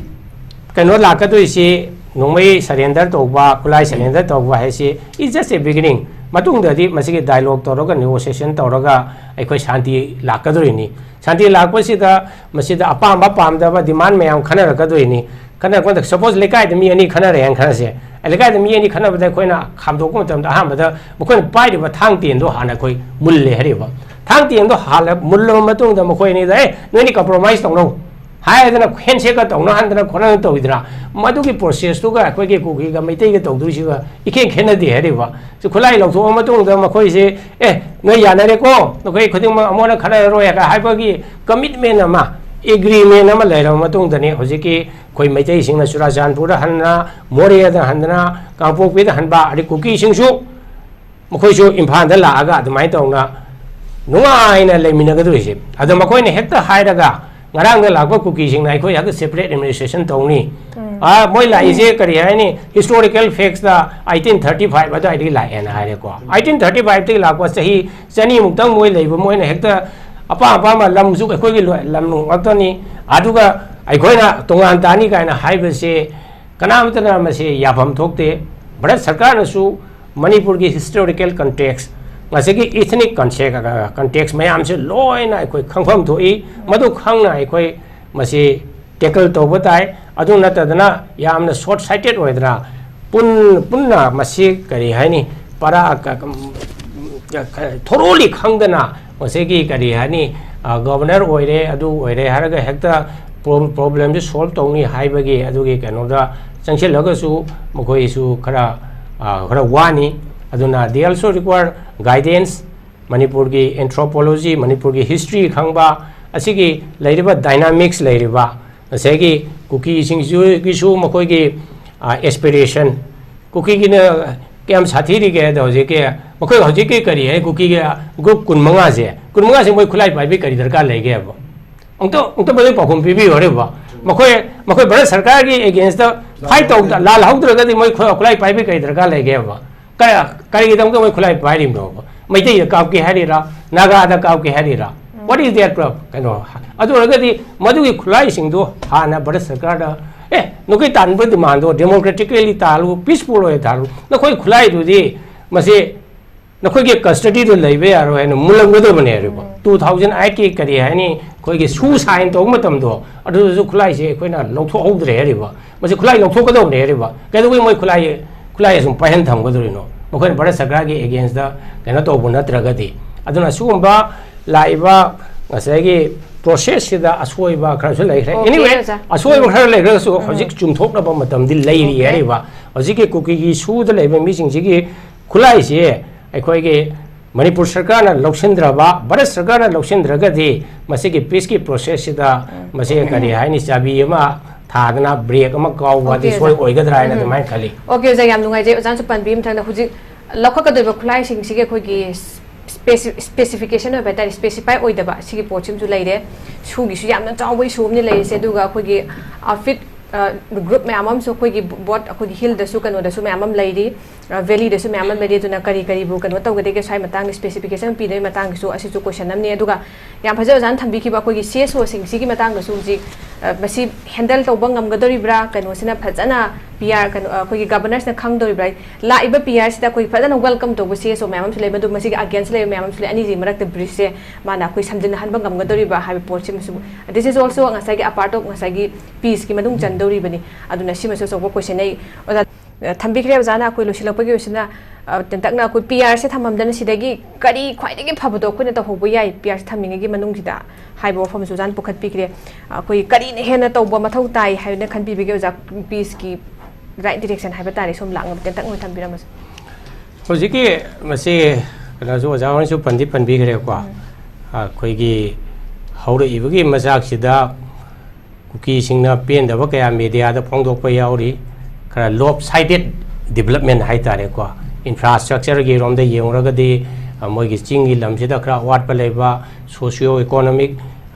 ꯀꯩꯅꯣ ꯂꯥꯛꯀꯗꯣꯏꯁꯤ, ꯅꯣꯡꯃꯩ ꯁꯔꯦꯟꯗꯔ ꯇꯧꯕ, ꯈꯨꯠꯂꯥꯏ ꯁꯔꯦꯟꯗꯔ ꯇꯧꯕ ꯍꯥꯏꯁꯤ is just a beginning꯫ ꯃꯇꯨꯡꯗꯗꯤ ꯃꯁꯤꯒꯤ ꯗꯥꯏꯂꯣꯒ ꯇꯧꯔꯒ, ꯅꯦꯒꯣꯁꯤꯌꯦꯁꯟ ꯇꯧꯔꯒ ꯑꯩꯈꯣꯏ ꯁꯥꯟꯇꯤ ꯂꯥꯛꯀꯗꯣꯔꯤꯅꯤ꯫ ꯁꯥꯟꯇꯤ ꯂꯥꯛꯄꯁꯤꯗ ꯃꯁꯤꯗ ꯑꯄꯥꯝꯕ ꯄꯥꯝꯗꯕ ꯗꯤꯃꯥꯟ ꯃꯌꯥꯝ ꯈꯟꯅꯔꯛꯀꯗꯣꯏꯅꯤ꯫ ꯈꯟꯅꯔꯛꯄꯗ, ꯁꯄꯣꯁ, ꯂꯩꯀꯥꯏꯗ ꯃꯤ ꯑꯅꯤ ꯈꯟꯅꯔꯦꯅ ꯈꯟꯅꯁꯦ꯫ ꯂꯩꯀꯥꯏꯗ ꯃꯤ ꯑꯅꯤ ꯈꯟꯅꯕꯗ ꯑꯩꯈꯣꯏꯅ ꯈꯥꯝꯗꯣꯛꯄ ꯃꯇꯝꯗ ꯑꯍꯥꯟꯕꯗ ꯃꯈꯣꯏꯅ ꯄꯥꯏꯔꯤꯕ ꯊꯥꯡ ꯇꯦꯟꯗꯣ ꯍꯥꯟꯅ ꯑꯩꯈꯣꯏ ꯃꯨꯜꯂꯦ ꯍꯥꯏꯔꯤꯕ꯫ ꯊꯥꯡ ꯇꯦꯟꯗꯣ ꯍꯥꯟꯅ ꯃꯨꯜꯂꯕ ꯃꯇꯨꯡꯗ ꯃꯈꯣꯏ ꯑꯅꯤꯗ, "ꯑꯦ, ꯅꯣꯏꯅꯤ ꯀꯝꯄ꯭ꯔꯣꯃꯥꯏꯁ ꯇꯧꯅꯧ" ꯍꯥꯏꯗꯅ ꯍꯦꯟꯁꯦꯛꯀ ꯇꯧꯅꯍꯟꯗꯅ ꯈꯣꯠꯅꯗꯅ ꯇꯧꯋꯤꯗꯅ, ꯃꯗꯨꯒꯤ ꯄ꯭ꯔꯣꯁꯦꯁꯇꯨꯒ ꯑꯩꯈꯣꯏꯒꯤ ꯀꯨꯀꯤꯒ ꯃꯩꯇꯩꯒ ꯇꯧꯗꯣꯏꯁꯤꯒ ꯏꯈꯦꯟ ꯈꯦꯠꯅꯗꯦ ꯍꯥꯏꯔꯤꯕ꯫ ꯁꯤ ꯈꯨꯠꯂꯥꯏ ꯂꯧꯊꯣꯛꯑ ꯃꯇꯨꯡꯗ ꯃꯈꯣꯏꯁꯦ, "ꯑꯦ, ꯅꯣꯏ ꯌꯥꯅꯔꯦꯀꯣ, ꯅꯈꯣꯏ ꯈꯨꯗꯤꯡꯃꯛ ꯑꯃꯨꯛ ꯍꯟꯅ ꯈꯠꯅꯔꯔꯣꯏ" ꯍꯥꯏꯕꯒꯤ ꯀꯃꯤꯠꯃꯦꯟ ꯑꯃ, ꯑꯦꯒ꯭ꯔꯤꯃꯦꯟ ꯑꯃ ꯂꯩꯔꯕ ꯃꯇꯨꯡꯗꯅꯤ ꯍꯧꯖꯤꯛꯀꯤ ꯑꯩꯈꯣꯏ ꯃꯩꯇꯩꯁꯤꯡꯅ ꯆꯨꯔꯥꯆꯥꯟꯄꯨꯔꯗ ꯍꯟꯅ, ꯃꯣꯔꯦꯗ ꯍꯟꯗꯅ, ꯀꯥꯡꯄꯣꯛꯄꯤꯗ ꯍꯟꯕ, ꯑꯗꯩ ꯀꯨꯀꯤꯁꯤꯡꯁꯨ ꯃꯈꯣꯏꯁꯨ ꯏꯝꯐꯥꯜꯗ ꯂꯥꯛꯑꯒ ꯑꯗꯨꯃꯥꯏꯅ ꯇꯧꯅ ꯅꯨꯡꯉꯥꯏꯅ ꯂꯩꯃꯤꯟꯅꯒꯗꯧꯔꯤꯁꯦ꯫ ꯑꯗꯣ ꯃꯈꯣꯏꯅ ꯍꯦꯛꯇ ꯍꯥꯏꯔꯒ, ꯉꯔꯥꯡꯗ ꯂꯥꯛꯄ ꯀꯨꯀꯤꯁꯤꯡꯅ ꯑꯩꯈꯣꯏ ꯍꯦꯛꯇ ꯁꯦꯄꯔꯦꯠ ꯑꯦꯗꯃꯤꯅꯤꯁꯇ꯭ꯔꯦꯁꯟ ꯇꯧꯅꯤ꯫ ꯑꯥ, ꯃꯣꯏ ꯂꯥꯛꯏꯁꯦ ꯀꯔꯤ ꯍꯥꯏꯅꯤ, ꯍꯤꯁꯇꯣꯔꯤꯀꯦꯜ ꯐꯦꯛꯁꯇ ꯑꯩꯇꯤꯟ ꯊꯥꯔꯇꯤ ꯐꯥꯏꯚ ꯑꯗꯨꯋꯥꯏꯗꯒꯤ ꯂꯥꯛꯑꯦꯅ ꯍꯥꯏꯔꯦꯀꯣ꯫ ꯑꯩꯇꯤꯟ ꯊꯥꯔꯇꯤ ꯐꯥꯏꯚꯇꯒꯤ ꯂꯥꯛꯄ ꯆꯍꯤ ꯆꯅꯤꯃꯨꯛꯇꯪ ꯃꯣꯏ ꯂꯩꯕ, ꯃꯣꯏꯅ ꯍꯦꯛꯇ ꯑꯄꯥꯝ ꯑꯄꯥꯝꯕ ꯂꯝꯁꯨ ꯑꯩꯈꯣꯏꯒꯤ ꯂꯣꯏ-, ꯂꯝ ꯉꯥꯛꯇꯅꯤ, ꯑꯗꯨꯒ ꯑꯩꯈꯣꯏꯅ ꯇꯣꯉꯥꯟ ꯇꯥꯅꯤ ꯀꯥꯏꯅ ꯍꯥꯏꯕꯁꯦ ꯀꯅꯥꯃꯠꯇꯅ ꯃꯁꯤ ꯌꯥꯐꯝ ꯊꯣꯛꯇꯦ꯫ ꯚꯥꯔꯠ ꯁꯔꯀꯥꯔꯅꯁꯨ ꯃꯅꯤꯄꯨꯔꯒꯤ ꯍꯤꯁꯇꯣꯔꯤꯀꯦꯜ ꯀꯟꯇꯦꯛꯁ, ꯉꯁꯤꯒꯤ ethnic context ꯃꯌꯥꯝꯁꯦ ꯂꯣꯏꯅ ꯑꯩꯈꯣꯏ ꯈꯪꯐꯝ ꯊꯣꯛꯏ꯫ ꯃꯗꯨ ꯈꯪꯅ ꯑꯩꯈꯣꯏ ꯃꯁꯤ tackle ꯇꯧꯕ ꯇꯥꯏ꯫ ꯑꯗꯨ ꯅꯠꯇꯗꯅ ꯌꯥꯝꯅ short sighted ꯑꯣꯏꯗꯅ ꯄꯨꯟ-, ꯄꯨꯟꯅ ꯃꯁꯤ ꯀꯔꯤ ꯍꯥꯏꯅꯤ, ꯄꯔꯥ ꯀ-, ꯀ-, ꯀ-, thoroughly ꯈꯪꯗꯅ ꯉꯁꯤꯒꯤ ꯀꯔꯤ ꯍꯥꯏꯅꯤ, ꯑ, governor ꯑꯣꯏꯔꯦ, ꯑꯗꯨ ꯑꯣꯏꯔꯦ ꯍꯥꯏꯔꯒ ꯍꯦꯛꯇ pro-, problemꯁꯦ solve ꯇꯧꯅꯤ ꯍꯥꯏꯕꯒꯤ ꯑꯗꯨꯒꯤ ꯀꯩꯅꯣꯗ ꯆꯪꯁꯤꯜꯂꯒꯁꯨ ꯃꯈꯣꯏꯁꯨ ꯈꯔ, ꯑ, ꯈꯔ ꯋꯥꯅꯤ꯫ ꯑꯗꯨꯅ they also require guidance꯫ ꯃꯅꯤꯄꯨꯔꯒꯤ anthropology, ꯃꯅꯤꯄꯨꯔꯒꯤ history ꯈꯪꯕ, ꯑꯁꯤꯒꯤ ꯂꯩꯔꯤꯕ dynamics ꯂꯩꯔꯤꯕ, ꯉꯁꯥꯏꯒꯤ ꯀꯨꯀꯤꯁꯤꯡꯁꯤꯒꯤꯁꯨ ꯃꯈꯣꯏꯒꯤ, ꯑ, aspiration, ꯀꯨꯀꯤꯒꯤꯅ ꯀꯌꯥꯝ ꯁꯥꯊꯤꯔꯤꯒꯦ ꯍꯥꯏꯗ ꯍꯧꯖꯤꯛꯀꯤ, ꯃꯈꯣꯏ ꯍꯧꯖꯤꯛꯀꯤ ꯀꯔꯤ ꯍꯥꯏ, ꯀꯨꯀꯤꯒꯤ group ꯀꯨꯟꯃꯉꯥꯁꯦ, ꯀꯨꯟꯃꯉꯥꯁꯦ ꯃꯣꯏ ꯈꯨꯠꯂꯥꯏ ꯄꯥꯏꯕꯒꯤ ꯀꯔꯤ ꯗꯔꯀꯥꯔ ꯂꯩꯒꯦꯕ? ꯑꯃꯨꯛꯇ, ꯑꯃꯨꯛꯇ ꯃꯗꯨꯒꯤ ꯄꯥꯎꯈꯨꯝ ꯄꯤꯕꯤꯌꯨ ꯍꯥꯏꯔꯤꯕ꯫ ꯃꯈꯣꯏ, ꯃꯈꯣꯏ ꯚꯥꯔꯠ ꯁꯔꯀꯥꯔꯒꯤ against ꯇ fight ꯇꯧ-, ꯂꯥꯜꯍꯧꯗ꯭ꯔꯒꯗꯤ ꯃꯣꯏ ꯈꯨ-, ꯈꯨꯠꯂꯥꯏ ꯄꯥꯏꯕꯒꯤ ꯀꯔꯤ ꯗꯔꯀꯥꯔ ꯂꯩꯒꯦꯕ? ꯀ-, ꯀꯔꯤꯒꯤꯗꯃꯛꯇ ꯃꯣꯏ ꯈꯨꯠꯂꯥꯏ ꯄꯥꯏꯔꯤꯕꯅꯣꯕ? ꯃꯩꯇꯩꯗ ꯀꯥꯞꯀꯦ ꯍꯥꯏꯔꯤꯔꯥ? ꯅꯥꯒꯥꯗ ꯀꯥꯞꯀꯦ ꯍꯥꯏꯔꯤꯔꯥ? What is their prob-, ꯀꯩꯅꯣ? ꯑꯗꯨ ꯑꯣꯏꯔꯒꯗꯤ ꯃꯗꯨꯒꯤ ꯈꯨꯠꯂꯥꯏꯁꯤꯡꯗꯣ ꯍꯥꯟꯅ ꯚꯥꯔꯠ ꯁꯔꯀꯥꯔꯗ, "ꯑꯦ, ꯅꯈꯣꯏ ꯇꯥꯟꯕ demandꯗꯣ democratically ꯇꯥꯜꯂꯨ, peaceful ꯑꯣꯏꯅ ꯇꯥꯜꯂꯨ, ꯅꯈꯣꯏ ꯈꯨꯠꯂꯥꯏꯗꯨꯗꯤ ꯃꯁꯤ ꯅꯈꯣꯏꯒꯤ custodyꯗ ꯂꯩꯕ ꯌꯥꯔꯣꯏ" ꯍꯥꯏꯅ ꯃꯨꯜꯂꯝꯒꯗꯕꯅꯦ ꯍꯥꯏꯔꯤꯕ꯫ Two thousand eight ꯀꯤ ꯀꯔꯤ ꯍꯥꯏꯅꯤ, ꯑꯩꯈꯣꯏꯒꯤ ꯁꯨ sign ꯇꯧꯕ ꯃꯇꯝꯗꯣ, ꯑꯗꯨꯗꯁꯨ ꯈꯨꯠꯂꯥꯏꯁꯦ ꯑꯩꯈꯣꯏꯅ ꯂꯧꯊꯣꯛꯍꯧꯗ꯭ꯔꯦ ꯍꯥꯏꯔꯤꯕ꯫ ꯃꯁꯤ ꯈꯨꯠꯂꯥꯏ ꯂꯧꯊꯣꯛꯀꯗꯧꯕꯅꯦ ꯍꯥꯏꯔꯤꯕ꯫ ꯀꯩꯗꯧꯕꯩ ꯃꯣꯏ ꯈꯨꯠꯂꯥꯏ, ꯈꯨꯠꯂꯥꯏ ꯑꯁꯨꯝ ꯄꯥꯏꯍꯟ ꯊꯝꯒꯗꯧꯔꯤꯅꯣ? ꯃꯈꯣꯏꯅ ꯚꯥꯔꯠ ꯁꯔꯀꯥꯔꯒꯤ against ꯇ ꯀꯩꯅꯣ ꯇꯧꯕ ꯅꯠꯇ꯭ꯔꯒꯗꯤ꯫ ꯑꯗꯨꯅ ꯁꯤꯒꯨꯝꯕ ꯂꯥꯛꯏꯕ ꯉꯁꯥꯏꯒꯤ process ꯁꯤꯗ ꯑꯁꯣꯏꯕ ꯈꯔꯁꯨ ꯂꯩꯈ꯭ꯔꯦ꯫ Okay, anyway, ꯑꯣꯖꯥ꯫ ꯑꯁꯣꯏꯕ ꯎꯝ꯫ ꯈꯔ ꯂꯩꯈ꯭ꯔꯒꯁꯨ ꯎꯝ꯫ ꯍꯧꯖꯤꯛ ꯆꯨꯝꯊꯣꯛꯅꯕ ꯃꯇꯝꯗꯤ ꯂꯩꯔꯤ Okay꯫ ꯍꯥꯏꯔꯤꯕ꯫ ꯍꯧꯖꯤꯛꯀꯤ ꯀꯨꯀꯤꯒꯤ ꯁꯨꯗ ꯂꯩꯕ ꯃꯤꯁꯤꯡꯁꯤꯒꯤ ꯈꯨꯠꯂꯥꯏꯁꯤ ꯑꯩꯈꯣꯏꯒꯤ ꯃꯅꯤꯄꯨꯔ ꯁꯔꯀꯥꯔꯅ ꯂꯧꯁꯤꯟꯗ꯭ꯔꯕ, ꯚꯥꯔꯠ ꯁꯔꯀꯥꯔꯅ ꯂꯧꯁꯤꯟꯗ꯭ꯔꯒꯗꯤ ꯃꯁꯤꯒꯤ peace ꯀꯤ process ꯁꯤꯗ ꯎꯝ꯫ ꯃꯁꯤ ꯀꯔꯤ ꯍꯥꯏꯅꯤ, ꯆꯥꯕꯤ ꯑꯃ ꯊꯥꯗꯅ brake ꯑꯃ ꯀꯥꯎꯕ ꯑꯗꯤ Okay, ꯁꯣꯏ ꯑꯣꯖꯥ꯫ ꯑꯣꯏꯒꯗ꯭ꯔꯥ ꯍꯥꯏꯅ ꯎꯝ꯫ ꯑꯗꯨꯃꯥꯏꯅ ꯈꯜꯂꯤ꯫ Okay, ꯑꯣꯖꯥ, ꯌꯥꯝ ꯅꯨꯡꯉꯥꯏꯖꯩ꯫ ꯑꯣꯖꯥꯅꯁꯨ ꯄꯟꯕꯤꯕ ꯃꯊꯪꯗ ꯍꯧꯖꯤꯛ ꯂꯧꯈꯠꯀꯗꯣꯏꯕ ꯈꯨꯠꯂꯥꯏꯁꯤꯡꯁꯤꯒꯤ ꯑꯩꯈꯣꯏꯒꯤ speci-, specification ꯑꯣꯏꯕ ꯍꯥꯏ ꯇꯥꯔꯦ, specify ꯑꯣꯏꯗꯕ ꯁꯤꯒꯤ ꯄꯣꯠꯁꯤꯃꯁꯨ ꯂꯩꯔꯦ꯫ ꯁꯨꯒꯤꯁꯨ ꯌꯥꯝꯅ ꯆꯥꯎꯕ issue ꯑꯃꯅꯤ ꯂꯩꯔꯤꯁꯦ꯫ ꯑꯗꯨꯒ ꯑꯩꯈꯣꯏꯒꯤ outfit, ꯑ, group ꯃꯌꯥꯝ ꯑꯃꯁꯨ ꯑꯩꯈꯣꯏꯒꯤ boat, ꯑꯩꯈꯣꯏꯒꯤ hillꯗꯁꯨ ꯀꯩꯅꯣꯗꯁꯨ ꯃꯌꯥꯝ ꯑꯃ ꯂꯩꯔꯤ꯫ ꯚꯦꯂꯤꯗꯁꯨ ꯃꯌꯥꯝ ꯑꯃ ꯂꯩꯔꯤ꯫ ꯑꯗꯨꯅ ꯀꯔꯤ ꯀꯔꯤꯕꯨ ꯀꯩꯅꯣ ꯇꯧꯒꯗꯒꯦ, ꯁ꯭ꯋꯥꯏ ꯃꯇꯥꯡꯗ ꯁ꯭ꯄꯦꯁꯤꯐꯤꯀꯦꯁꯟ ꯄꯤꯗꯣꯏ ꯃꯇꯥꯡꯒꯤꯁꯨ ꯑꯁꯤꯁꯨ ꯀꯣꯏꯁꯟ ꯑꯃꯅꯤ꯫ ꯑꯗꯨꯒ ꯌꯥꯝ ꯐꯖ ꯑꯣꯖꯥꯅ ꯊꯝꯕꯤꯈꯤꯕ ꯑꯩꯈꯣꯏꯒꯤ ꯁꯤ ꯑꯦꯁ ꯑꯣꯁꯤꯡꯁꯤꯒꯤ ꯃꯇꯥꯡꯗꯁꯨ ꯍꯧꯖꯤꯛ ꯑ, ꯃꯁꯤ ꯍꯦꯟꯗꯜ ꯇꯧꯕ ꯉꯝꯒꯗꯧꯔꯤꯕ꯭ꯔꯥ, ꯀꯩꯅꯣꯁꯤꯅ ꯐꯖꯅ ꯄꯤ ꯑꯥꯔ ꯀꯩꯅꯣ ꯑ, ꯑꯩꯈꯣꯏꯒꯤ ꯒꯕꯔꯅꯔꯁꯅ ꯈꯪꯗꯧꯔꯤꯕ꯭ꯔꯥ? ꯂꯥꯛꯏꯕ ꯄꯤ ꯑꯥꯔꯁꯤꯗ ꯑꯩꯈꯣꯏ ꯐꯖꯅ ꯋꯦꯜꯀꯝ ꯇꯧꯕ ꯁꯤ ꯑꯦꯁ ꯑꯣ ꯃꯌꯥꯝ ꯑꯃꯁꯨ ꯂꯩ, ꯃꯗꯨ ꯃꯁꯤꯒꯤ ꯑꯒꯦꯟꯁ ꯂꯩꯕ ꯃꯌꯥꯝ ꯑꯃꯁꯨ ꯂꯩ꯫ ꯑꯅꯤꯁꯤꯒꯤ ꯃꯔꯛꯇ ꯕ꯭ꯔꯤꯖꯁꯦ ꯃꯥꯅ ꯑꯩꯈꯣꯏ ꯁꯝꯖꯤꯟꯅꯍꯟꯕ ꯉꯝꯒꯗꯧꯔꯤꯕ꯭ꯔꯥ ꯍꯥꯏꯕ ꯄꯣꯠꯁꯤꯃꯁꯨ, this is also ꯉꯁꯥꯏꯒꯤ ꯑ part of ꯉꯁꯥꯏꯒꯤ ꯄꯤꯁꯀꯤ ꯃꯅꯨꯡ ꯆꯟꯗꯧꯔꯤꯕꯅꯤ꯫ ꯑꯗꯨꯅ ꯁꯤꯃꯁꯨ ꯑꯆꯧꯕ ꯀꯣꯏꯁꯟ ꯑꯩ ꯑꯣꯖꯥ ꯑ, ꯊꯝꯕꯤꯈ꯭ꯔꯦ꯫ ꯑꯣꯖꯥꯅ ꯑꯩꯈꯣꯏ ꯂꯣꯏꯁꯤꯜꯂꯛꯄꯒꯤ ꯑꯣꯏꯁꯤꯅ ꯑ, ꯇꯦꯟꯇꯛꯅ ꯑꯩꯈꯣꯏ ꯄꯤ ꯑꯥꯔꯁꯦ ꯊꯝꯃꯝꯗꯅ ꯁꯤꯗꯒꯤ ꯀꯔꯤ ꯈ꯭ꯋꯥꯏꯗꯒꯤ ꯐꯕꯗꯣ ꯑꯩꯈꯣꯏꯅ ꯇꯧꯍꯧꯕ ꯌꯥꯏ ꯄꯤ ꯑꯥꯔꯁꯦ ꯊꯝꯃꯤꯉꯩꯒꯤ ꯃꯅꯨꯡꯁꯤꯗ ꯍꯥꯏꯕ ꯋꯥꯐꯝꯁꯨ ꯑꯣꯖꯥꯅ ꯄꯨꯈꯠꯄꯤꯈ꯭ꯔꯦ꯫ ꯑ, ꯑꯩꯈꯣꯏ ꯀꯔꯤꯅ ꯍꯦꯟꯅ ꯇꯧꯕ ꯃꯊꯧ ꯇꯥꯏ ꯍꯥꯏꯅ ꯈꯟꯕꯤꯕꯒꯦ ꯑꯣꯖꯥ? ꯄꯤꯁꯀꯤ ꯔꯥꯏꯠ ꯗꯤꯔꯦꯛꯁꯟ ꯍꯥꯏꯕ ꯇꯥꯔꯦ, ꯁꯣꯝ ꯂꯥꯛꯅꯕ ꯇꯦꯟꯇꯛꯅ ꯑꯣꯏꯅ ꯊꯝꯕꯤꯔꯝꯃꯁꯨ꯫ ꯍꯧꯖꯤꯛꯀꯤ ꯃꯁꯤ ꯀꯩꯅꯣꯁꯨ ꯑꯣꯖꯥ ꯍꯣꯏꯅꯁꯨ ꯄꯟꯗꯤ ꯄꯟꯕꯤꯈ꯭ꯔꯦꯀꯣ꯫ ꯑꯩꯈꯣꯏꯒꯤ ꯍꯧꯔꯛꯏꯕꯒꯤ ꯃꯆꯥꯛꯁꯤꯗ ꯀꯨꯀꯤꯁꯤꯡꯅ ꯄꯦꯟꯗꯕ ꯀꯌꯥ ꯃꯦꯗꯤꯌꯥꯗ ꯐꯣꯡꯗꯣꯛꯄ ꯌꯥꯎꯔꯤ꯫ ꯈꯔ ꯂꯣꯞ ꯁꯥꯏꯗꯦꯠ ꯗꯤꯕꯂꯞꯃꯦꯟ ꯍꯥꯏ ꯇꯥꯔꯦꯀꯣ, ꯏꯟꯐ꯭ꯔꯥꯁ꯭ꯇ꯭ꯔꯛꯆꯔꯒꯤ ꯔꯣꯝꯗ ꯌꯦꯡꯂꯨꯔꯒꯗꯤ ꯑ, ꯃꯣꯏꯒꯤ ꯆꯤꯡꯒꯤ ꯂꯝꯁꯤꯗ ꯈꯔ ꯑꯋꯥꯠꯄ ꯂꯩꯕ, ꯁꯣꯁꯤꯌꯣ ꯏꯀꯣꯅꯣꯃꯤꯛ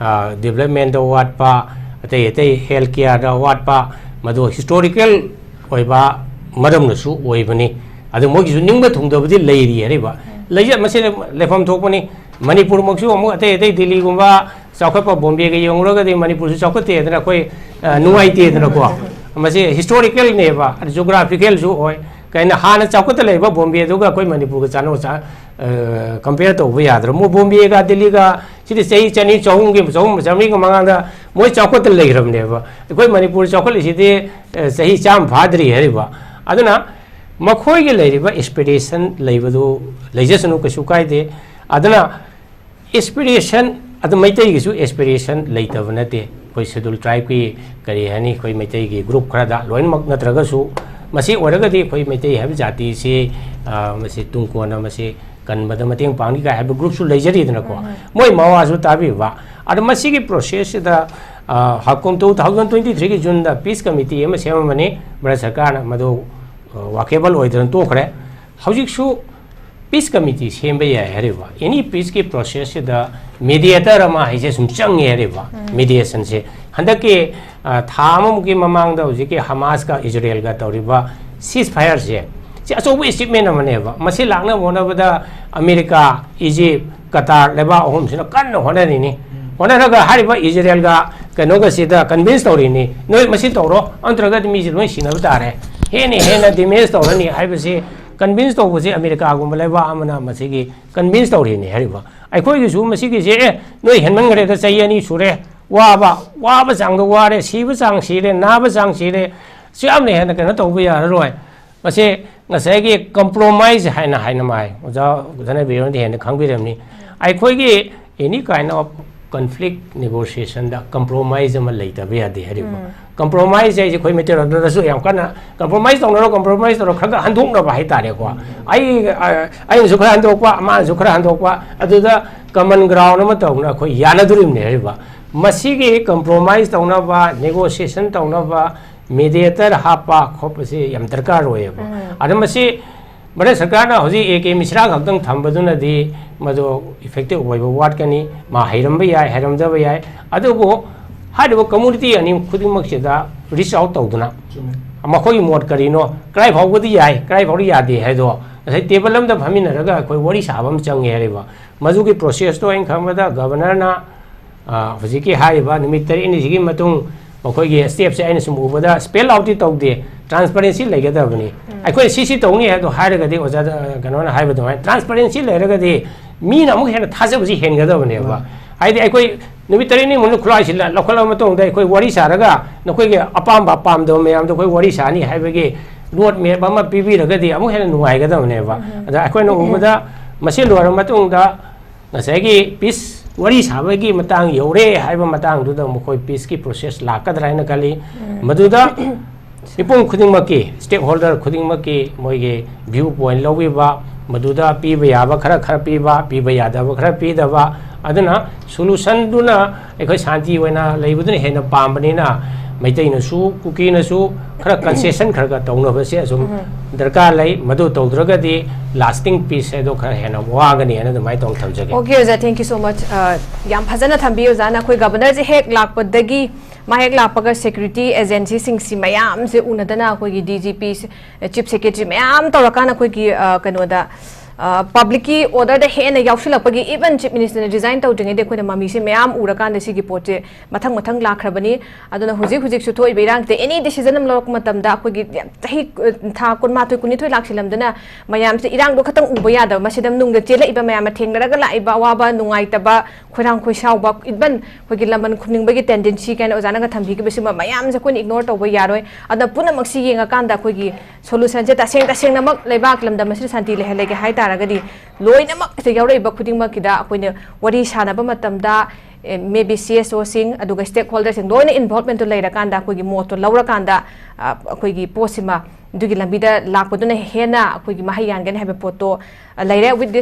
ꯗꯤꯕꯂꯞꯃꯦꯟꯗ ꯋꯥꯠꯄ, ꯑꯇꯩ ꯑꯇꯩ ꯍꯦꯜꯊ ꯀꯤꯌꯥꯔꯗ ꯋꯥꯠꯄ, ꯃꯗꯨ ꯍꯤꯁꯇꯣꯔꯤꯀꯦꯜ ꯑꯣꯏꯕ ꯃꯔꯝꯅꯁꯨ ꯑꯣꯏꯕꯅꯤ꯫ ꯑꯗꯨ ꯃꯣꯏꯒꯤꯁꯨ ꯅꯤꯡꯕ ꯊꯨꯡꯗꯕꯗꯤ ꯂꯩꯔꯤ ꯍꯥꯏꯔꯤꯕ꯫ ꯂꯩꯖ-, ꯃꯁꯤ ꯂꯩꯐꯝ ꯊꯣꯛꯄꯅꯤ꯫ ꯃꯅꯤꯄꯨꯔꯃꯛꯁꯨ ꯑꯃꯨꯛ ꯑꯇꯩ ꯑꯇꯩ ꯗꯤꯜꯂꯤꯒꯨꯝꯕ ꯆꯥꯎꯈꯠꯄ ꯕꯣꯝꯕꯦꯒ ꯌꯦꯡꯂꯨꯔꯒꯗꯤ ꯃꯅꯤꯄꯨꯔꯁꯨ ꯆꯥꯎꯈꯠꯇꯦꯗꯅ ꯑꯩꯈꯣꯏ, ꯑ, ꯅꯨꯡꯉꯥꯏꯇꯦꯗꯅꯀꯣ꯫ ꯃꯁꯤ ꯍꯤꯁꯇꯣꯔꯤꯀꯦꯜꯅꯦꯕ, ꯖꯣꯒ꯭ꯔꯥꯐꯤꯀꯦꯜꯁꯨ ꯑꯣꯏ꯫ ꯀꯩꯅꯣ, ꯍꯥꯟꯅ ꯆꯥꯎꯈꯠꯇ ꯂꯩꯕ ꯕꯣꯝꯕꯦꯗꯨꯒ ꯑꯩꯈꯣꯏ ꯃꯅꯤꯄꯨꯔꯒ ꯆꯥꯅ ꯆꯥ-, ꯑ, ꯀꯝꯄꯤꯌꯔ ꯇꯧꯕ ꯌꯥꯗ꯭ꯔꯣ? ꯃꯣꯏ ꯕꯣꯝꯕꯦꯒ ꯗꯤꯜꯂꯤꯒ ꯁꯤꯗꯤ ꯆꯍꯤ ꯆꯅꯤ, ꯆꯍꯨꯝꯒꯤ, ꯆꯍꯨꯝ, ꯆꯥꯃꯔꯤꯒꯤ ꯃꯃꯥꯡꯗ ꯃꯣꯏ ꯆꯥꯎꯈꯠꯇ ꯂꯩꯈ꯭ꯔꯕꯅꯦꯕ꯫ ꯑꯩꯈꯣꯏ ꯃꯅꯤꯄꯨꯔ ꯆꯥꯎꯈꯠꯂꯤꯁꯤꯗꯤ, ꯑ, ꯆꯍꯤ ꯆꯥꯝꯃ ꯐꯥꯗ꯭ꯔꯤ ꯍꯥꯏꯔꯤꯕ꯫ ꯑꯗꯨꯅ ꯃꯈꯣꯏꯒꯤ ꯂꯩꯔꯤꯕ ꯑꯦꯁꯄꯤꯔꯦꯁꯟ ꯂꯩꯕꯗꯨ ꯂꯩꯖꯁꯅꯨ, ꯀꯩꯁꯨ ꯀꯥꯏꯗꯦ꯫ ꯑꯗꯨꯅ ꯑꯦꯁꯄꯤꯔꯦꯁꯟ ꯑꯗꯨ ꯃꯩꯇꯩꯒꯤꯁꯨ ꯑꯦꯁꯄꯤꯔꯦꯁꯟ ꯂꯩꯇꯕ ꯅꯠꯇꯦ꯫ ꯑꯩꯈꯣꯏ ꯁꯦꯗꯨꯜ ꯇ꯭ꯔꯥꯏꯕꯀꯤ, ꯀꯔꯤ ꯍꯥꯏꯅꯤ, ꯑꯩꯈꯣꯏ ꯃꯩꯇꯩꯒꯤ ꯒ꯭ꯔꯨꯞ ꯈꯔꯗ ꯂꯣꯏꯅꯃꯛ ꯅꯠꯇ꯭ꯔꯒꯁꯨ, ꯃꯁꯤ ꯑꯣꯏꯔꯒꯗꯤ ꯑꯩꯈꯣꯏ ꯃꯩꯇꯩ ꯍꯥꯏꯕ ꯖꯥꯇꯤꯁꯤ, ꯑ, ꯃꯁꯤ ꯇꯨꯡ ꯀꯣꯟꯅ ꯃꯁꯤ ꯀꯟꯕꯗ ꯃꯇꯦꯡ ꯄꯥꯡꯅꯤ ꯀꯥꯏ ꯍꯥꯏꯕ ꯒ꯭ꯔꯨꯞꯁꯨ ꯂꯩꯖꯔꯤꯗꯅꯀꯣ꯫ ꯃꯣꯏ ꯃꯋꯥꯁꯨ ꯇꯥꯕꯤꯕ꯫ ꯑꯗꯣ ꯃꯁꯤꯒꯤ ꯄ꯭ꯔꯣꯁꯦꯁꯁꯤꯗ, ꯑ, ꯍꯀꯨꯝ two thousand twenty threeꯒꯤ ꯖꯨꯟꯗ ꯄꯤꯁ ꯀꯃꯤꯇꯤ ꯑꯃ ꯁꯦꯝꯃꯝꯕꯅꯤ꯫ ꯚꯥꯔꯠ ꯁꯔꯀꯥꯔꯅ ꯃꯗꯨ, ꯑ, ꯋꯥꯀꯦꯕꯜ ꯑꯣꯏꯗꯅ ꯇꯣꯛꯈ꯭ꯔꯦ꯫ ꯍꯧꯖꯤꯛꯁꯨ ꯄꯤꯁ ꯀꯃꯤꯇꯤ ꯁꯦꯝꯕ ꯌꯥꯏ ꯍꯥꯏꯔꯤꯕ꯫ ꯑꯦꯅꯤ ꯄꯤꯁꯀꯤ ꯄ꯭ꯔꯣꯁꯦꯁꯁꯤꯗ ꯃꯦꯗꯤꯌꯦꯇꯔ ꯑꯃ ꯍꯥꯏꯁꯦ ꯁꯨꯝ ꯆꯪꯉꯦ ꯍꯥꯏꯔꯤꯕ꯫ ꯃꯦꯗꯤꯌꯦꯁꯟꯁꯦ ꯍꯟꯗꯛꯀꯤ, ꯑ, ꯊꯥ ꯑꯃꯃꯨꯛꯀꯤ ꯃꯃꯥꯡꯗ ꯍꯧꯖꯤꯛꯀꯤ ꯍꯃꯥꯁꯀ ꯏꯖꯔꯦꯜꯒ ꯇꯧꯔꯤꯕ ꯁꯤꯁ ꯐꯥꯌꯔꯁꯦ, ꯁꯤ ꯑꯆꯧꯕ achievement ꯑꯃꯅꯦꯕ꯫ ꯃꯁꯤ ꯂꯥꯛꯅꯕ ꯍꯣꯠꯅꯕꯗ ꯑꯃꯦꯔꯤꯀꯥ, ꯏꯖꯤꯞ, ꯀꯇꯥꯔ ꯂꯩꯕꯥꯛ ꯑꯍꯨꯝꯁꯤꯅ ꯀꯟꯅ ꯍꯣꯠꯅꯔꯤꯅꯤ꯫ ꯍꯣꯠꯅꯔꯒ ꯍꯥꯏꯔꯤꯕ ꯏꯖꯔꯦꯜꯒ ꯀꯩꯅꯣꯒꯁꯤꯗ convince ꯇꯧꯔꯤꯅꯤ, "ꯅꯣꯏ ꯃꯁꯤ ꯇꯧꯔꯣ, ꯅꯠꯇ꯭ꯔꯒꯗꯤ ꯃꯤꯁꯦ ꯂꯣꯏ ꯁꯤꯅꯕ ꯇꯥꯔꯦ, ꯍꯦꯟꯅ ꯍꯦꯟꯅ damage ꯇꯧꯔꯅꯤ" ꯍꯥꯏꯕꯁꯤ convince ꯇꯧꯕꯁꯤ ꯑꯃꯦꯔꯤꯀꯥꯒꯨꯝꯕ ꯂꯩꯕꯥꯛ ꯑꯃꯅ ꯃꯁꯤꯒꯤ convince ꯇꯧꯔꯤꯅꯤ ꯍꯥꯏꯔꯤꯕ꯫ ꯑꯩꯈꯣꯏꯒꯤꯁꯨ ꯃꯁꯤꯒꯤꯁꯦ, "ꯑꯦ, ꯅꯣꯏ ꯍꯦꯟꯃꯟꯈ꯭ꯔꯦꯗ, ꯆꯍꯤ ꯑꯅꯤ ꯁꯨꯔꯦ, ꯋꯥꯕ, ꯋꯥꯕ ꯆꯥꯡꯗ ꯋꯥꯔꯦ, ꯁꯤꯕ ꯆꯥꯡ ꯁꯤꯔꯦ, ꯅꯥꯕ ꯆꯥꯡ ꯁꯤꯔꯦ, ꯁꯤ ꯌꯥꯝꯅ ꯍꯦꯟꯅ ꯀꯩꯅꯣ ꯇꯧꯕ ꯌꯥꯔꯔꯣꯏ"꯫ ꯃꯁꯤ ꯉꯁꯥꯏꯒꯤ compromise ꯍꯥꯏꯅ ꯍꯥꯏꯅ ꯃꯥꯏ ꯑꯣꯖꯥ ꯙꯅꯕꯤꯔꯣꯟꯗꯤ ꯍꯦꯟꯅ ꯈꯪꯕꯤꯔꯝꯅꯤ꯫ ꯑꯩꯈꯣꯏꯒꯤ any kind of conflict negotiationꯗ compromise ꯑꯃ ꯂꯩꯇꯕ ꯌꯥꯗꯦ ꯍꯥꯏꯔꯤꯕ꯫ Compromise ꯍꯥꯏꯁꯦ ꯑꯩꯈꯣꯏ ꯃꯩꯇꯩꯔꯣꯟꯗꯁꯨ ꯌꯥꯝ ꯀꯟꯅ "compromise ꯇꯧꯅꯔꯣ, compromise ꯇꯧꯔꯣ", ꯈꯔ ꯈꯔ ꯍꯟꯗꯣꯛꯅꯕ ꯍꯥꯏꯇꯥꯔꯦꯀꯣ꯫ ꯑꯩ, ꯑ, ꯑꯩꯅꯁꯨ ꯈꯔ ꯍꯟꯗꯣꯛꯄ, ꯃꯥꯅꯁꯨ ꯈꯔ ꯍꯟꯗꯣꯛꯄ, ꯑꯗꯨꯗ common ground ꯑꯃ ꯇꯧꯅ ꯑꯩꯈꯣꯏ ꯌꯥꯅꯗꯣꯔꯤꯕꯅꯦ ꯍꯥꯏꯔꯤꯕ꯫ ꯃꯁꯤꯒꯤ compromise ꯇꯧꯅꯕ, negotiation ꯇꯧꯅꯕ, mediator ꯍꯥꯞꯄ ꯈꯣꯠꯄꯁꯤ ꯌꯥꯝ ꯗꯔꯀꯥꯔ ꯑꯣꯏꯌꯦꯕ꯫ ꯑꯗ ꯃꯁꯤ ꯚꯥꯔꯠ ꯁꯔꯀꯥꯔꯅ ꯍꯧꯖꯤꯛ ꯑꯦ ꯀꯦ ꯃꯤꯁ꯭ꯔꯥ ꯈꯛꯇꯪ ꯊꯝꯕꯗꯨꯅꯗꯤ ꯃꯗꯨ effective ꯑꯣꯏꯕ ꯋꯥꯠꯀꯅꯤ꯫ ꯃꯥ ꯍꯩꯔꯝꯕ ꯌꯥꯏ, ꯍꯩꯔꯝꯗꯕ ꯌꯥꯏ, ꯑꯗꯨꯕꯨ ꯍꯥꯏꯔꯤꯕ community ꯑꯅꯤ ꯈꯨꯗꯤꯡꯃꯛꯁꯤꯗ reach out ꯇꯧꯗꯨꯅ ꯃꯈꯣꯏꯒꯤ ꯃꯣꯠ ꯀꯔꯤꯅꯣ, ꯀꯗꯥꯏ ꯐꯥꯎꯕꯗꯤ ꯌꯥꯏ, ꯀꯗꯥꯏ ꯐꯥꯎꯗꯤ ꯌꯥꯗꯦ ꯍꯥꯏꯗꯣ ꯉꯁꯥꯏ table ꯑꯃꯗ ꯐꯝꯃꯤꯟꯅꯔꯒ ꯑꯩꯈꯣꯏ ꯋꯥꯔꯤ ꯁꯥꯕ ꯑꯃ ꯆꯪꯉꯦ ꯍꯥꯏꯔꯤꯕ꯫ ꯃꯗꯨꯒꯤ processꯇꯣ ꯑꯩꯅ ꯈꯪꯕꯗ governorꯅ ꯑ, ꯍꯧꯖꯤꯛꯀꯤ ꯍꯥꯏꯔꯤꯕ ꯅꯨꯃꯤꯠ ꯇꯔꯦꯠꯅꯤꯁꯤꯒꯤ ꯃꯇꯨꯡ ꯃꯈꯣꯏꯒꯤ stepꯁꯦ ꯑꯩꯅ ꯁꯨꯝ ꯎꯕꯗ spell outꯇꯤ ꯇꯧꯗꯦ, transparency ꯂꯩꯒꯗꯕꯅꯤ꯫ ꯑꯩꯈꯣꯏꯅ ꯁꯤ ꯁꯤ ꯇꯧꯅꯤ ꯍꯥꯏꯕꯗꯣ ꯍꯥꯏꯔꯒꯗꯤ ꯑꯣꯖꯥꯗ, ꯑ, ꯀꯩꯅꯣꯅ ꯍꯥꯏꯕ ꯑꯗꯨꯃꯥꯏꯅ transparency ꯂꯩꯔꯒꯗꯤ ꯃꯤꯅ ꯑꯃꯨꯛ ꯍꯦꯟꯅ ꯊꯥꯖꯕꯁꯤ ꯍꯦꯟꯒꯗꯕꯅꯦꯕ꯫ ꯍꯥꯏꯗꯤ ꯑꯩꯈꯣꯏ ꯅꯨꯃꯤꯠ ꯇꯔꯦꯠꯅꯤ ꯃꯅꯨꯡꯗ ꯈꯨꯠꯂꯥꯏꯁꯤ ꯂ-, ꯂꯧꯈꯠꯂꯕ ꯃꯇꯨꯡꯗ ꯑꯩꯈꯣꯏ ꯋꯥꯔꯤ ꯁꯥꯔꯒ ꯅꯈꯣꯏꯒꯤ ꯑꯄꯥꯝꯕ ꯄꯥꯝꯗꯕ ꯃꯌꯥꯝꯗꯣ ꯑꯩꯈꯣꯏ ꯋꯥꯔꯤ ꯁꯥꯅꯤ ꯍꯥꯏꯕꯒꯤ road map ꯑꯃ ꯄꯤꯕꯤꯔꯒꯗꯤ ꯑꯃꯨꯛ ꯍꯦꯟꯅ ꯅꯨꯡꯉꯥꯏꯒꯗꯕꯅꯦꯕ꯫ ꯑꯗ ꯑꯩꯈꯣꯏꯅ ꯎꯕꯗ ꯃꯁꯤ ꯂꯣꯏꯔꯕ ꯃꯇꯨꯡꯗ ꯉꯁꯥꯏꯒꯤ peace ꯋꯥꯔꯤ ꯁꯥꯕꯒꯤ ꯃꯇꯥꯡ ꯌꯧꯔꯦ ꯍꯥꯏꯕ ꯃꯇꯥꯡꯗꯨꯗ ꯃꯈꯣꯏ peaceꯀꯤ process ꯂꯥꯛꯀꯗ꯭ꯔꯥ ꯍꯥꯏꯅ ꯈꯜꯂꯤ꯫ ꯃꯗꯨꯗ ꯃꯤꯄꯨꯝ ꯈꯨꯗꯤꯡꯃꯛꯀꯤ, stakeholder ꯈꯨꯗꯤꯡꯃꯛꯀꯤ ꯃꯣꯏꯒꯤ view point ꯂꯧꯕꯤꯕ, ꯃꯗꯨꯗ ꯄꯤꯕ ꯌꯥꯕ ꯈꯔ ꯈꯔ ꯄꯤꯕ, ꯄꯤꯕ ꯌꯥꯗꯕ ꯈꯔ ꯄꯤꯗꯕ, ꯑꯗꯨꯅ solutionꯗꯨꯅ ꯑꯩꯈꯣꯏ ꯁꯥꯟꯇꯤ ꯑꯣꯏꯅ ꯂꯩꯕꯗꯨꯅ ꯍꯦꯟꯅ ꯄꯥꯝꯕꯅꯤꯅ ꯃꯩꯇꯩꯅꯁꯨ ꯀꯨꯀꯤꯅꯁꯨ ꯈꯔ concession ꯈꯔ ꯈꯔ ꯇꯧꯅꯕꯁꯦ ꯑꯁꯨꯝ ꯗꯔꯀꯥꯔ ꯂꯩ꯫ ꯃꯗꯨ ꯇꯧꯗ꯭ꯔꯒꯗꯤ lasting peace ꯍꯥꯏꯗꯣ ꯈꯔ ꯍꯦꯟꯅ ꯋꯥꯒꯅꯤ ꯍꯥꯏꯅ ꯑꯗꯨꯃꯥꯏꯅ ꯇꯧꯅ ꯊꯝꯖꯒꯦ꯫ Okay, ꯑꯣꯖꯥ, thank you so much꯫ ꯑ, ꯌꯥꯝ ꯐꯖꯅ ꯊꯝꯕꯤ, ꯑꯣꯖꯥꯅ꯫ ꯑꯩꯈꯣꯏ governorꯁꯦ ꯍꯦꯛ ꯂꯥꯛꯄꯗꯒꯤ ꯃꯥ ꯍꯦꯛ ꯂꯥꯛꯄꯒ ꯁꯦꯀ꯭ꯌꯨꯔꯤꯇꯤ ꯑꯦꯖꯦꯟꯁꯤꯁꯤꯡꯁꯤ ꯃꯌꯥꯝꯁꯦ ꯎꯅꯗꯅ ꯑꯩꯈꯣꯏꯒꯤ D G P, chief secretary ꯃꯌꯥꯝ ꯇꯧꯔꯀꯥꯟꯗ ꯑꯩꯈꯣꯏꯒꯤ, ꯑ, ꯀꯩꯅꯣꯗ, ꯑ, ꯄꯕ꯭ꯂꯤꯛꯀꯤ ꯑꯣꯔꯗꯔꯗ ꯍꯦꯟꯅ ꯌꯥꯎꯁꯤꯜꯂꯛꯄꯒꯤ, ꯏꯚꯟ ꯆꯤꯐ ꯃꯤꯅꯤꯁꯇꯔꯅ ꯔꯤꯖꯥꯏꯟ ꯇꯧꯗ꯭ꯔꯤꯉꯩꯗ ꯑꯩꯈꯣꯏꯅ ꯃꯃꯤꯁꯦ ꯃꯌꯥꯝ ꯎꯔꯀꯥꯟꯗ ꯁꯤꯒꯤ ꯄꯣꯠꯁꯦ ꯃꯊꯪ ꯃꯊꯪ ꯂꯥꯛꯈ꯭ꯔꯕꯅꯤ꯫ ꯑꯗꯨꯅ ꯍꯧꯖꯤꯛ ꯍꯧꯖꯤꯛꯁꯨ ꯊꯣꯛꯏꯕ ꯏꯔꯥꯡꯁꯤꯗ ꯑꯦꯅꯤ ꯗꯤꯁꯤꯖꯟ ꯑꯃ ꯂꯧꯔꯛꯄ ꯃꯇꯝꯗ ꯑꯩꯈꯣꯏꯒꯤ ꯌꯥꯝ ꯆꯍꯤ, ꯑ, ꯊꯥ ꯀꯨꯟꯃꯥꯊꯣꯏ, ꯀꯨꯟꯅꯤꯊꯣꯏ ꯂꯥꯛꯁꯤꯜꯂꯝꯗꯅ ꯃꯌꯥꯝꯁꯦ ꯏꯔꯥꯡꯗꯣ ꯈꯛꯇꯪ ꯎꯕ ꯌꯥꯗꯕ, ꯃꯁꯤꯗ ꯅꯨꯡꯗ ꯆꯦꯜꯂꯛꯏꯕ ꯃꯌꯥꯝꯅ ꯊꯦꯡꯅꯔꯒ ꯂꯥꯛꯏꯕ ꯑꯋꯥꯕ, ꯅꯨꯡꯉꯥꯏꯇꯕ, ꯈꯣꯏꯔꯥꯡ ꯈꯣꯏꯁꯥꯎꯕ, ꯏꯚꯟ ꯑꯩꯈꯣꯏꯒꯤ ꯂꯃꯟ ꯈꯨꯝꯅꯤꯡꯕꯒꯤ ꯇꯦꯟꯗꯦꯟꯁꯤ ꯀꯥꯏꯅ ꯑꯣꯖꯥꯅꯒ ꯊꯝꯕꯤꯈꯤꯕꯁꯤꯃ ꯃꯌꯥꯝꯁꯦ ꯑꯩꯈꯣꯏꯅ ꯏꯒꯅꯣꯔ ꯇꯧꯕ ꯌꯥꯔꯣꯏ꯫ ꯑꯗꯨꯅ ꯄꯨꯝꯅꯃꯛꯁꯤ ꯌꯦꯡꯉꯀꯥꯟꯗ ꯑꯩꯈꯣꯏꯒꯤ ꯁꯣꯂꯨꯁꯟꯁꯦ ꯇꯁꯦꯡ ꯇꯁꯦꯡꯅꯃꯛ ꯂꯩꯕꯥꯛ ꯂꯝꯗꯝ ꯑꯁꯤꯗ ꯁꯥꯟꯇꯤ ꯂꯩꯍꯜꯂꯒꯦ ꯍꯥꯏ ꯇꯥꯔꯒꯗꯤ ꯂꯣꯏꯅꯃꯛ ꯁꯤꯗ ꯌꯥꯎꯔꯛꯏꯕ ꯈꯨꯗꯤꯡꯃꯛꯀꯤꯗ ꯑꯩꯈꯣꯏꯅ ꯋꯥꯔꯤ ꯁꯥꯟꯅꯕ ꯃꯇꯝꯗ, ꯃꯦ ꯕꯤ ꯁꯤ ꯑꯦꯁ ꯑꯣꯁꯤꯡ, ꯑꯗꯨꯒ ꯁ꯭ꯇꯦꯛ ꯍꯣꯜꯗꯔꯁꯤꯡ ꯂꯣꯏꯅ ꯏꯟꯚꯣꯜꯞꯃꯦꯟꯇꯨ ꯂꯩꯔꯀꯥꯟꯗ ꯑꯩꯈꯣꯏꯒꯤ ꯃꯣꯠꯇꯣ ꯂꯧꯔꯀꯥꯟꯗ, ꯑ, ꯑꯩꯈꯣꯏꯒꯤ ꯄꯣꯠꯁꯤꯃ ꯑꯗꯨꯒꯤ ꯂꯝꯕꯤꯗ ꯂꯥꯛꯄꯗꯨꯅ ꯍꯦꯟꯅ ꯑꯩꯈꯣꯏꯒꯤ ꯃꯍꯩ ꯌꯥꯟꯒꯅꯤ ꯍꯥꯏꯕ ꯄꯣꯠꯇꯣ, ꯑ, ꯂꯩꯔꯦ꯫ With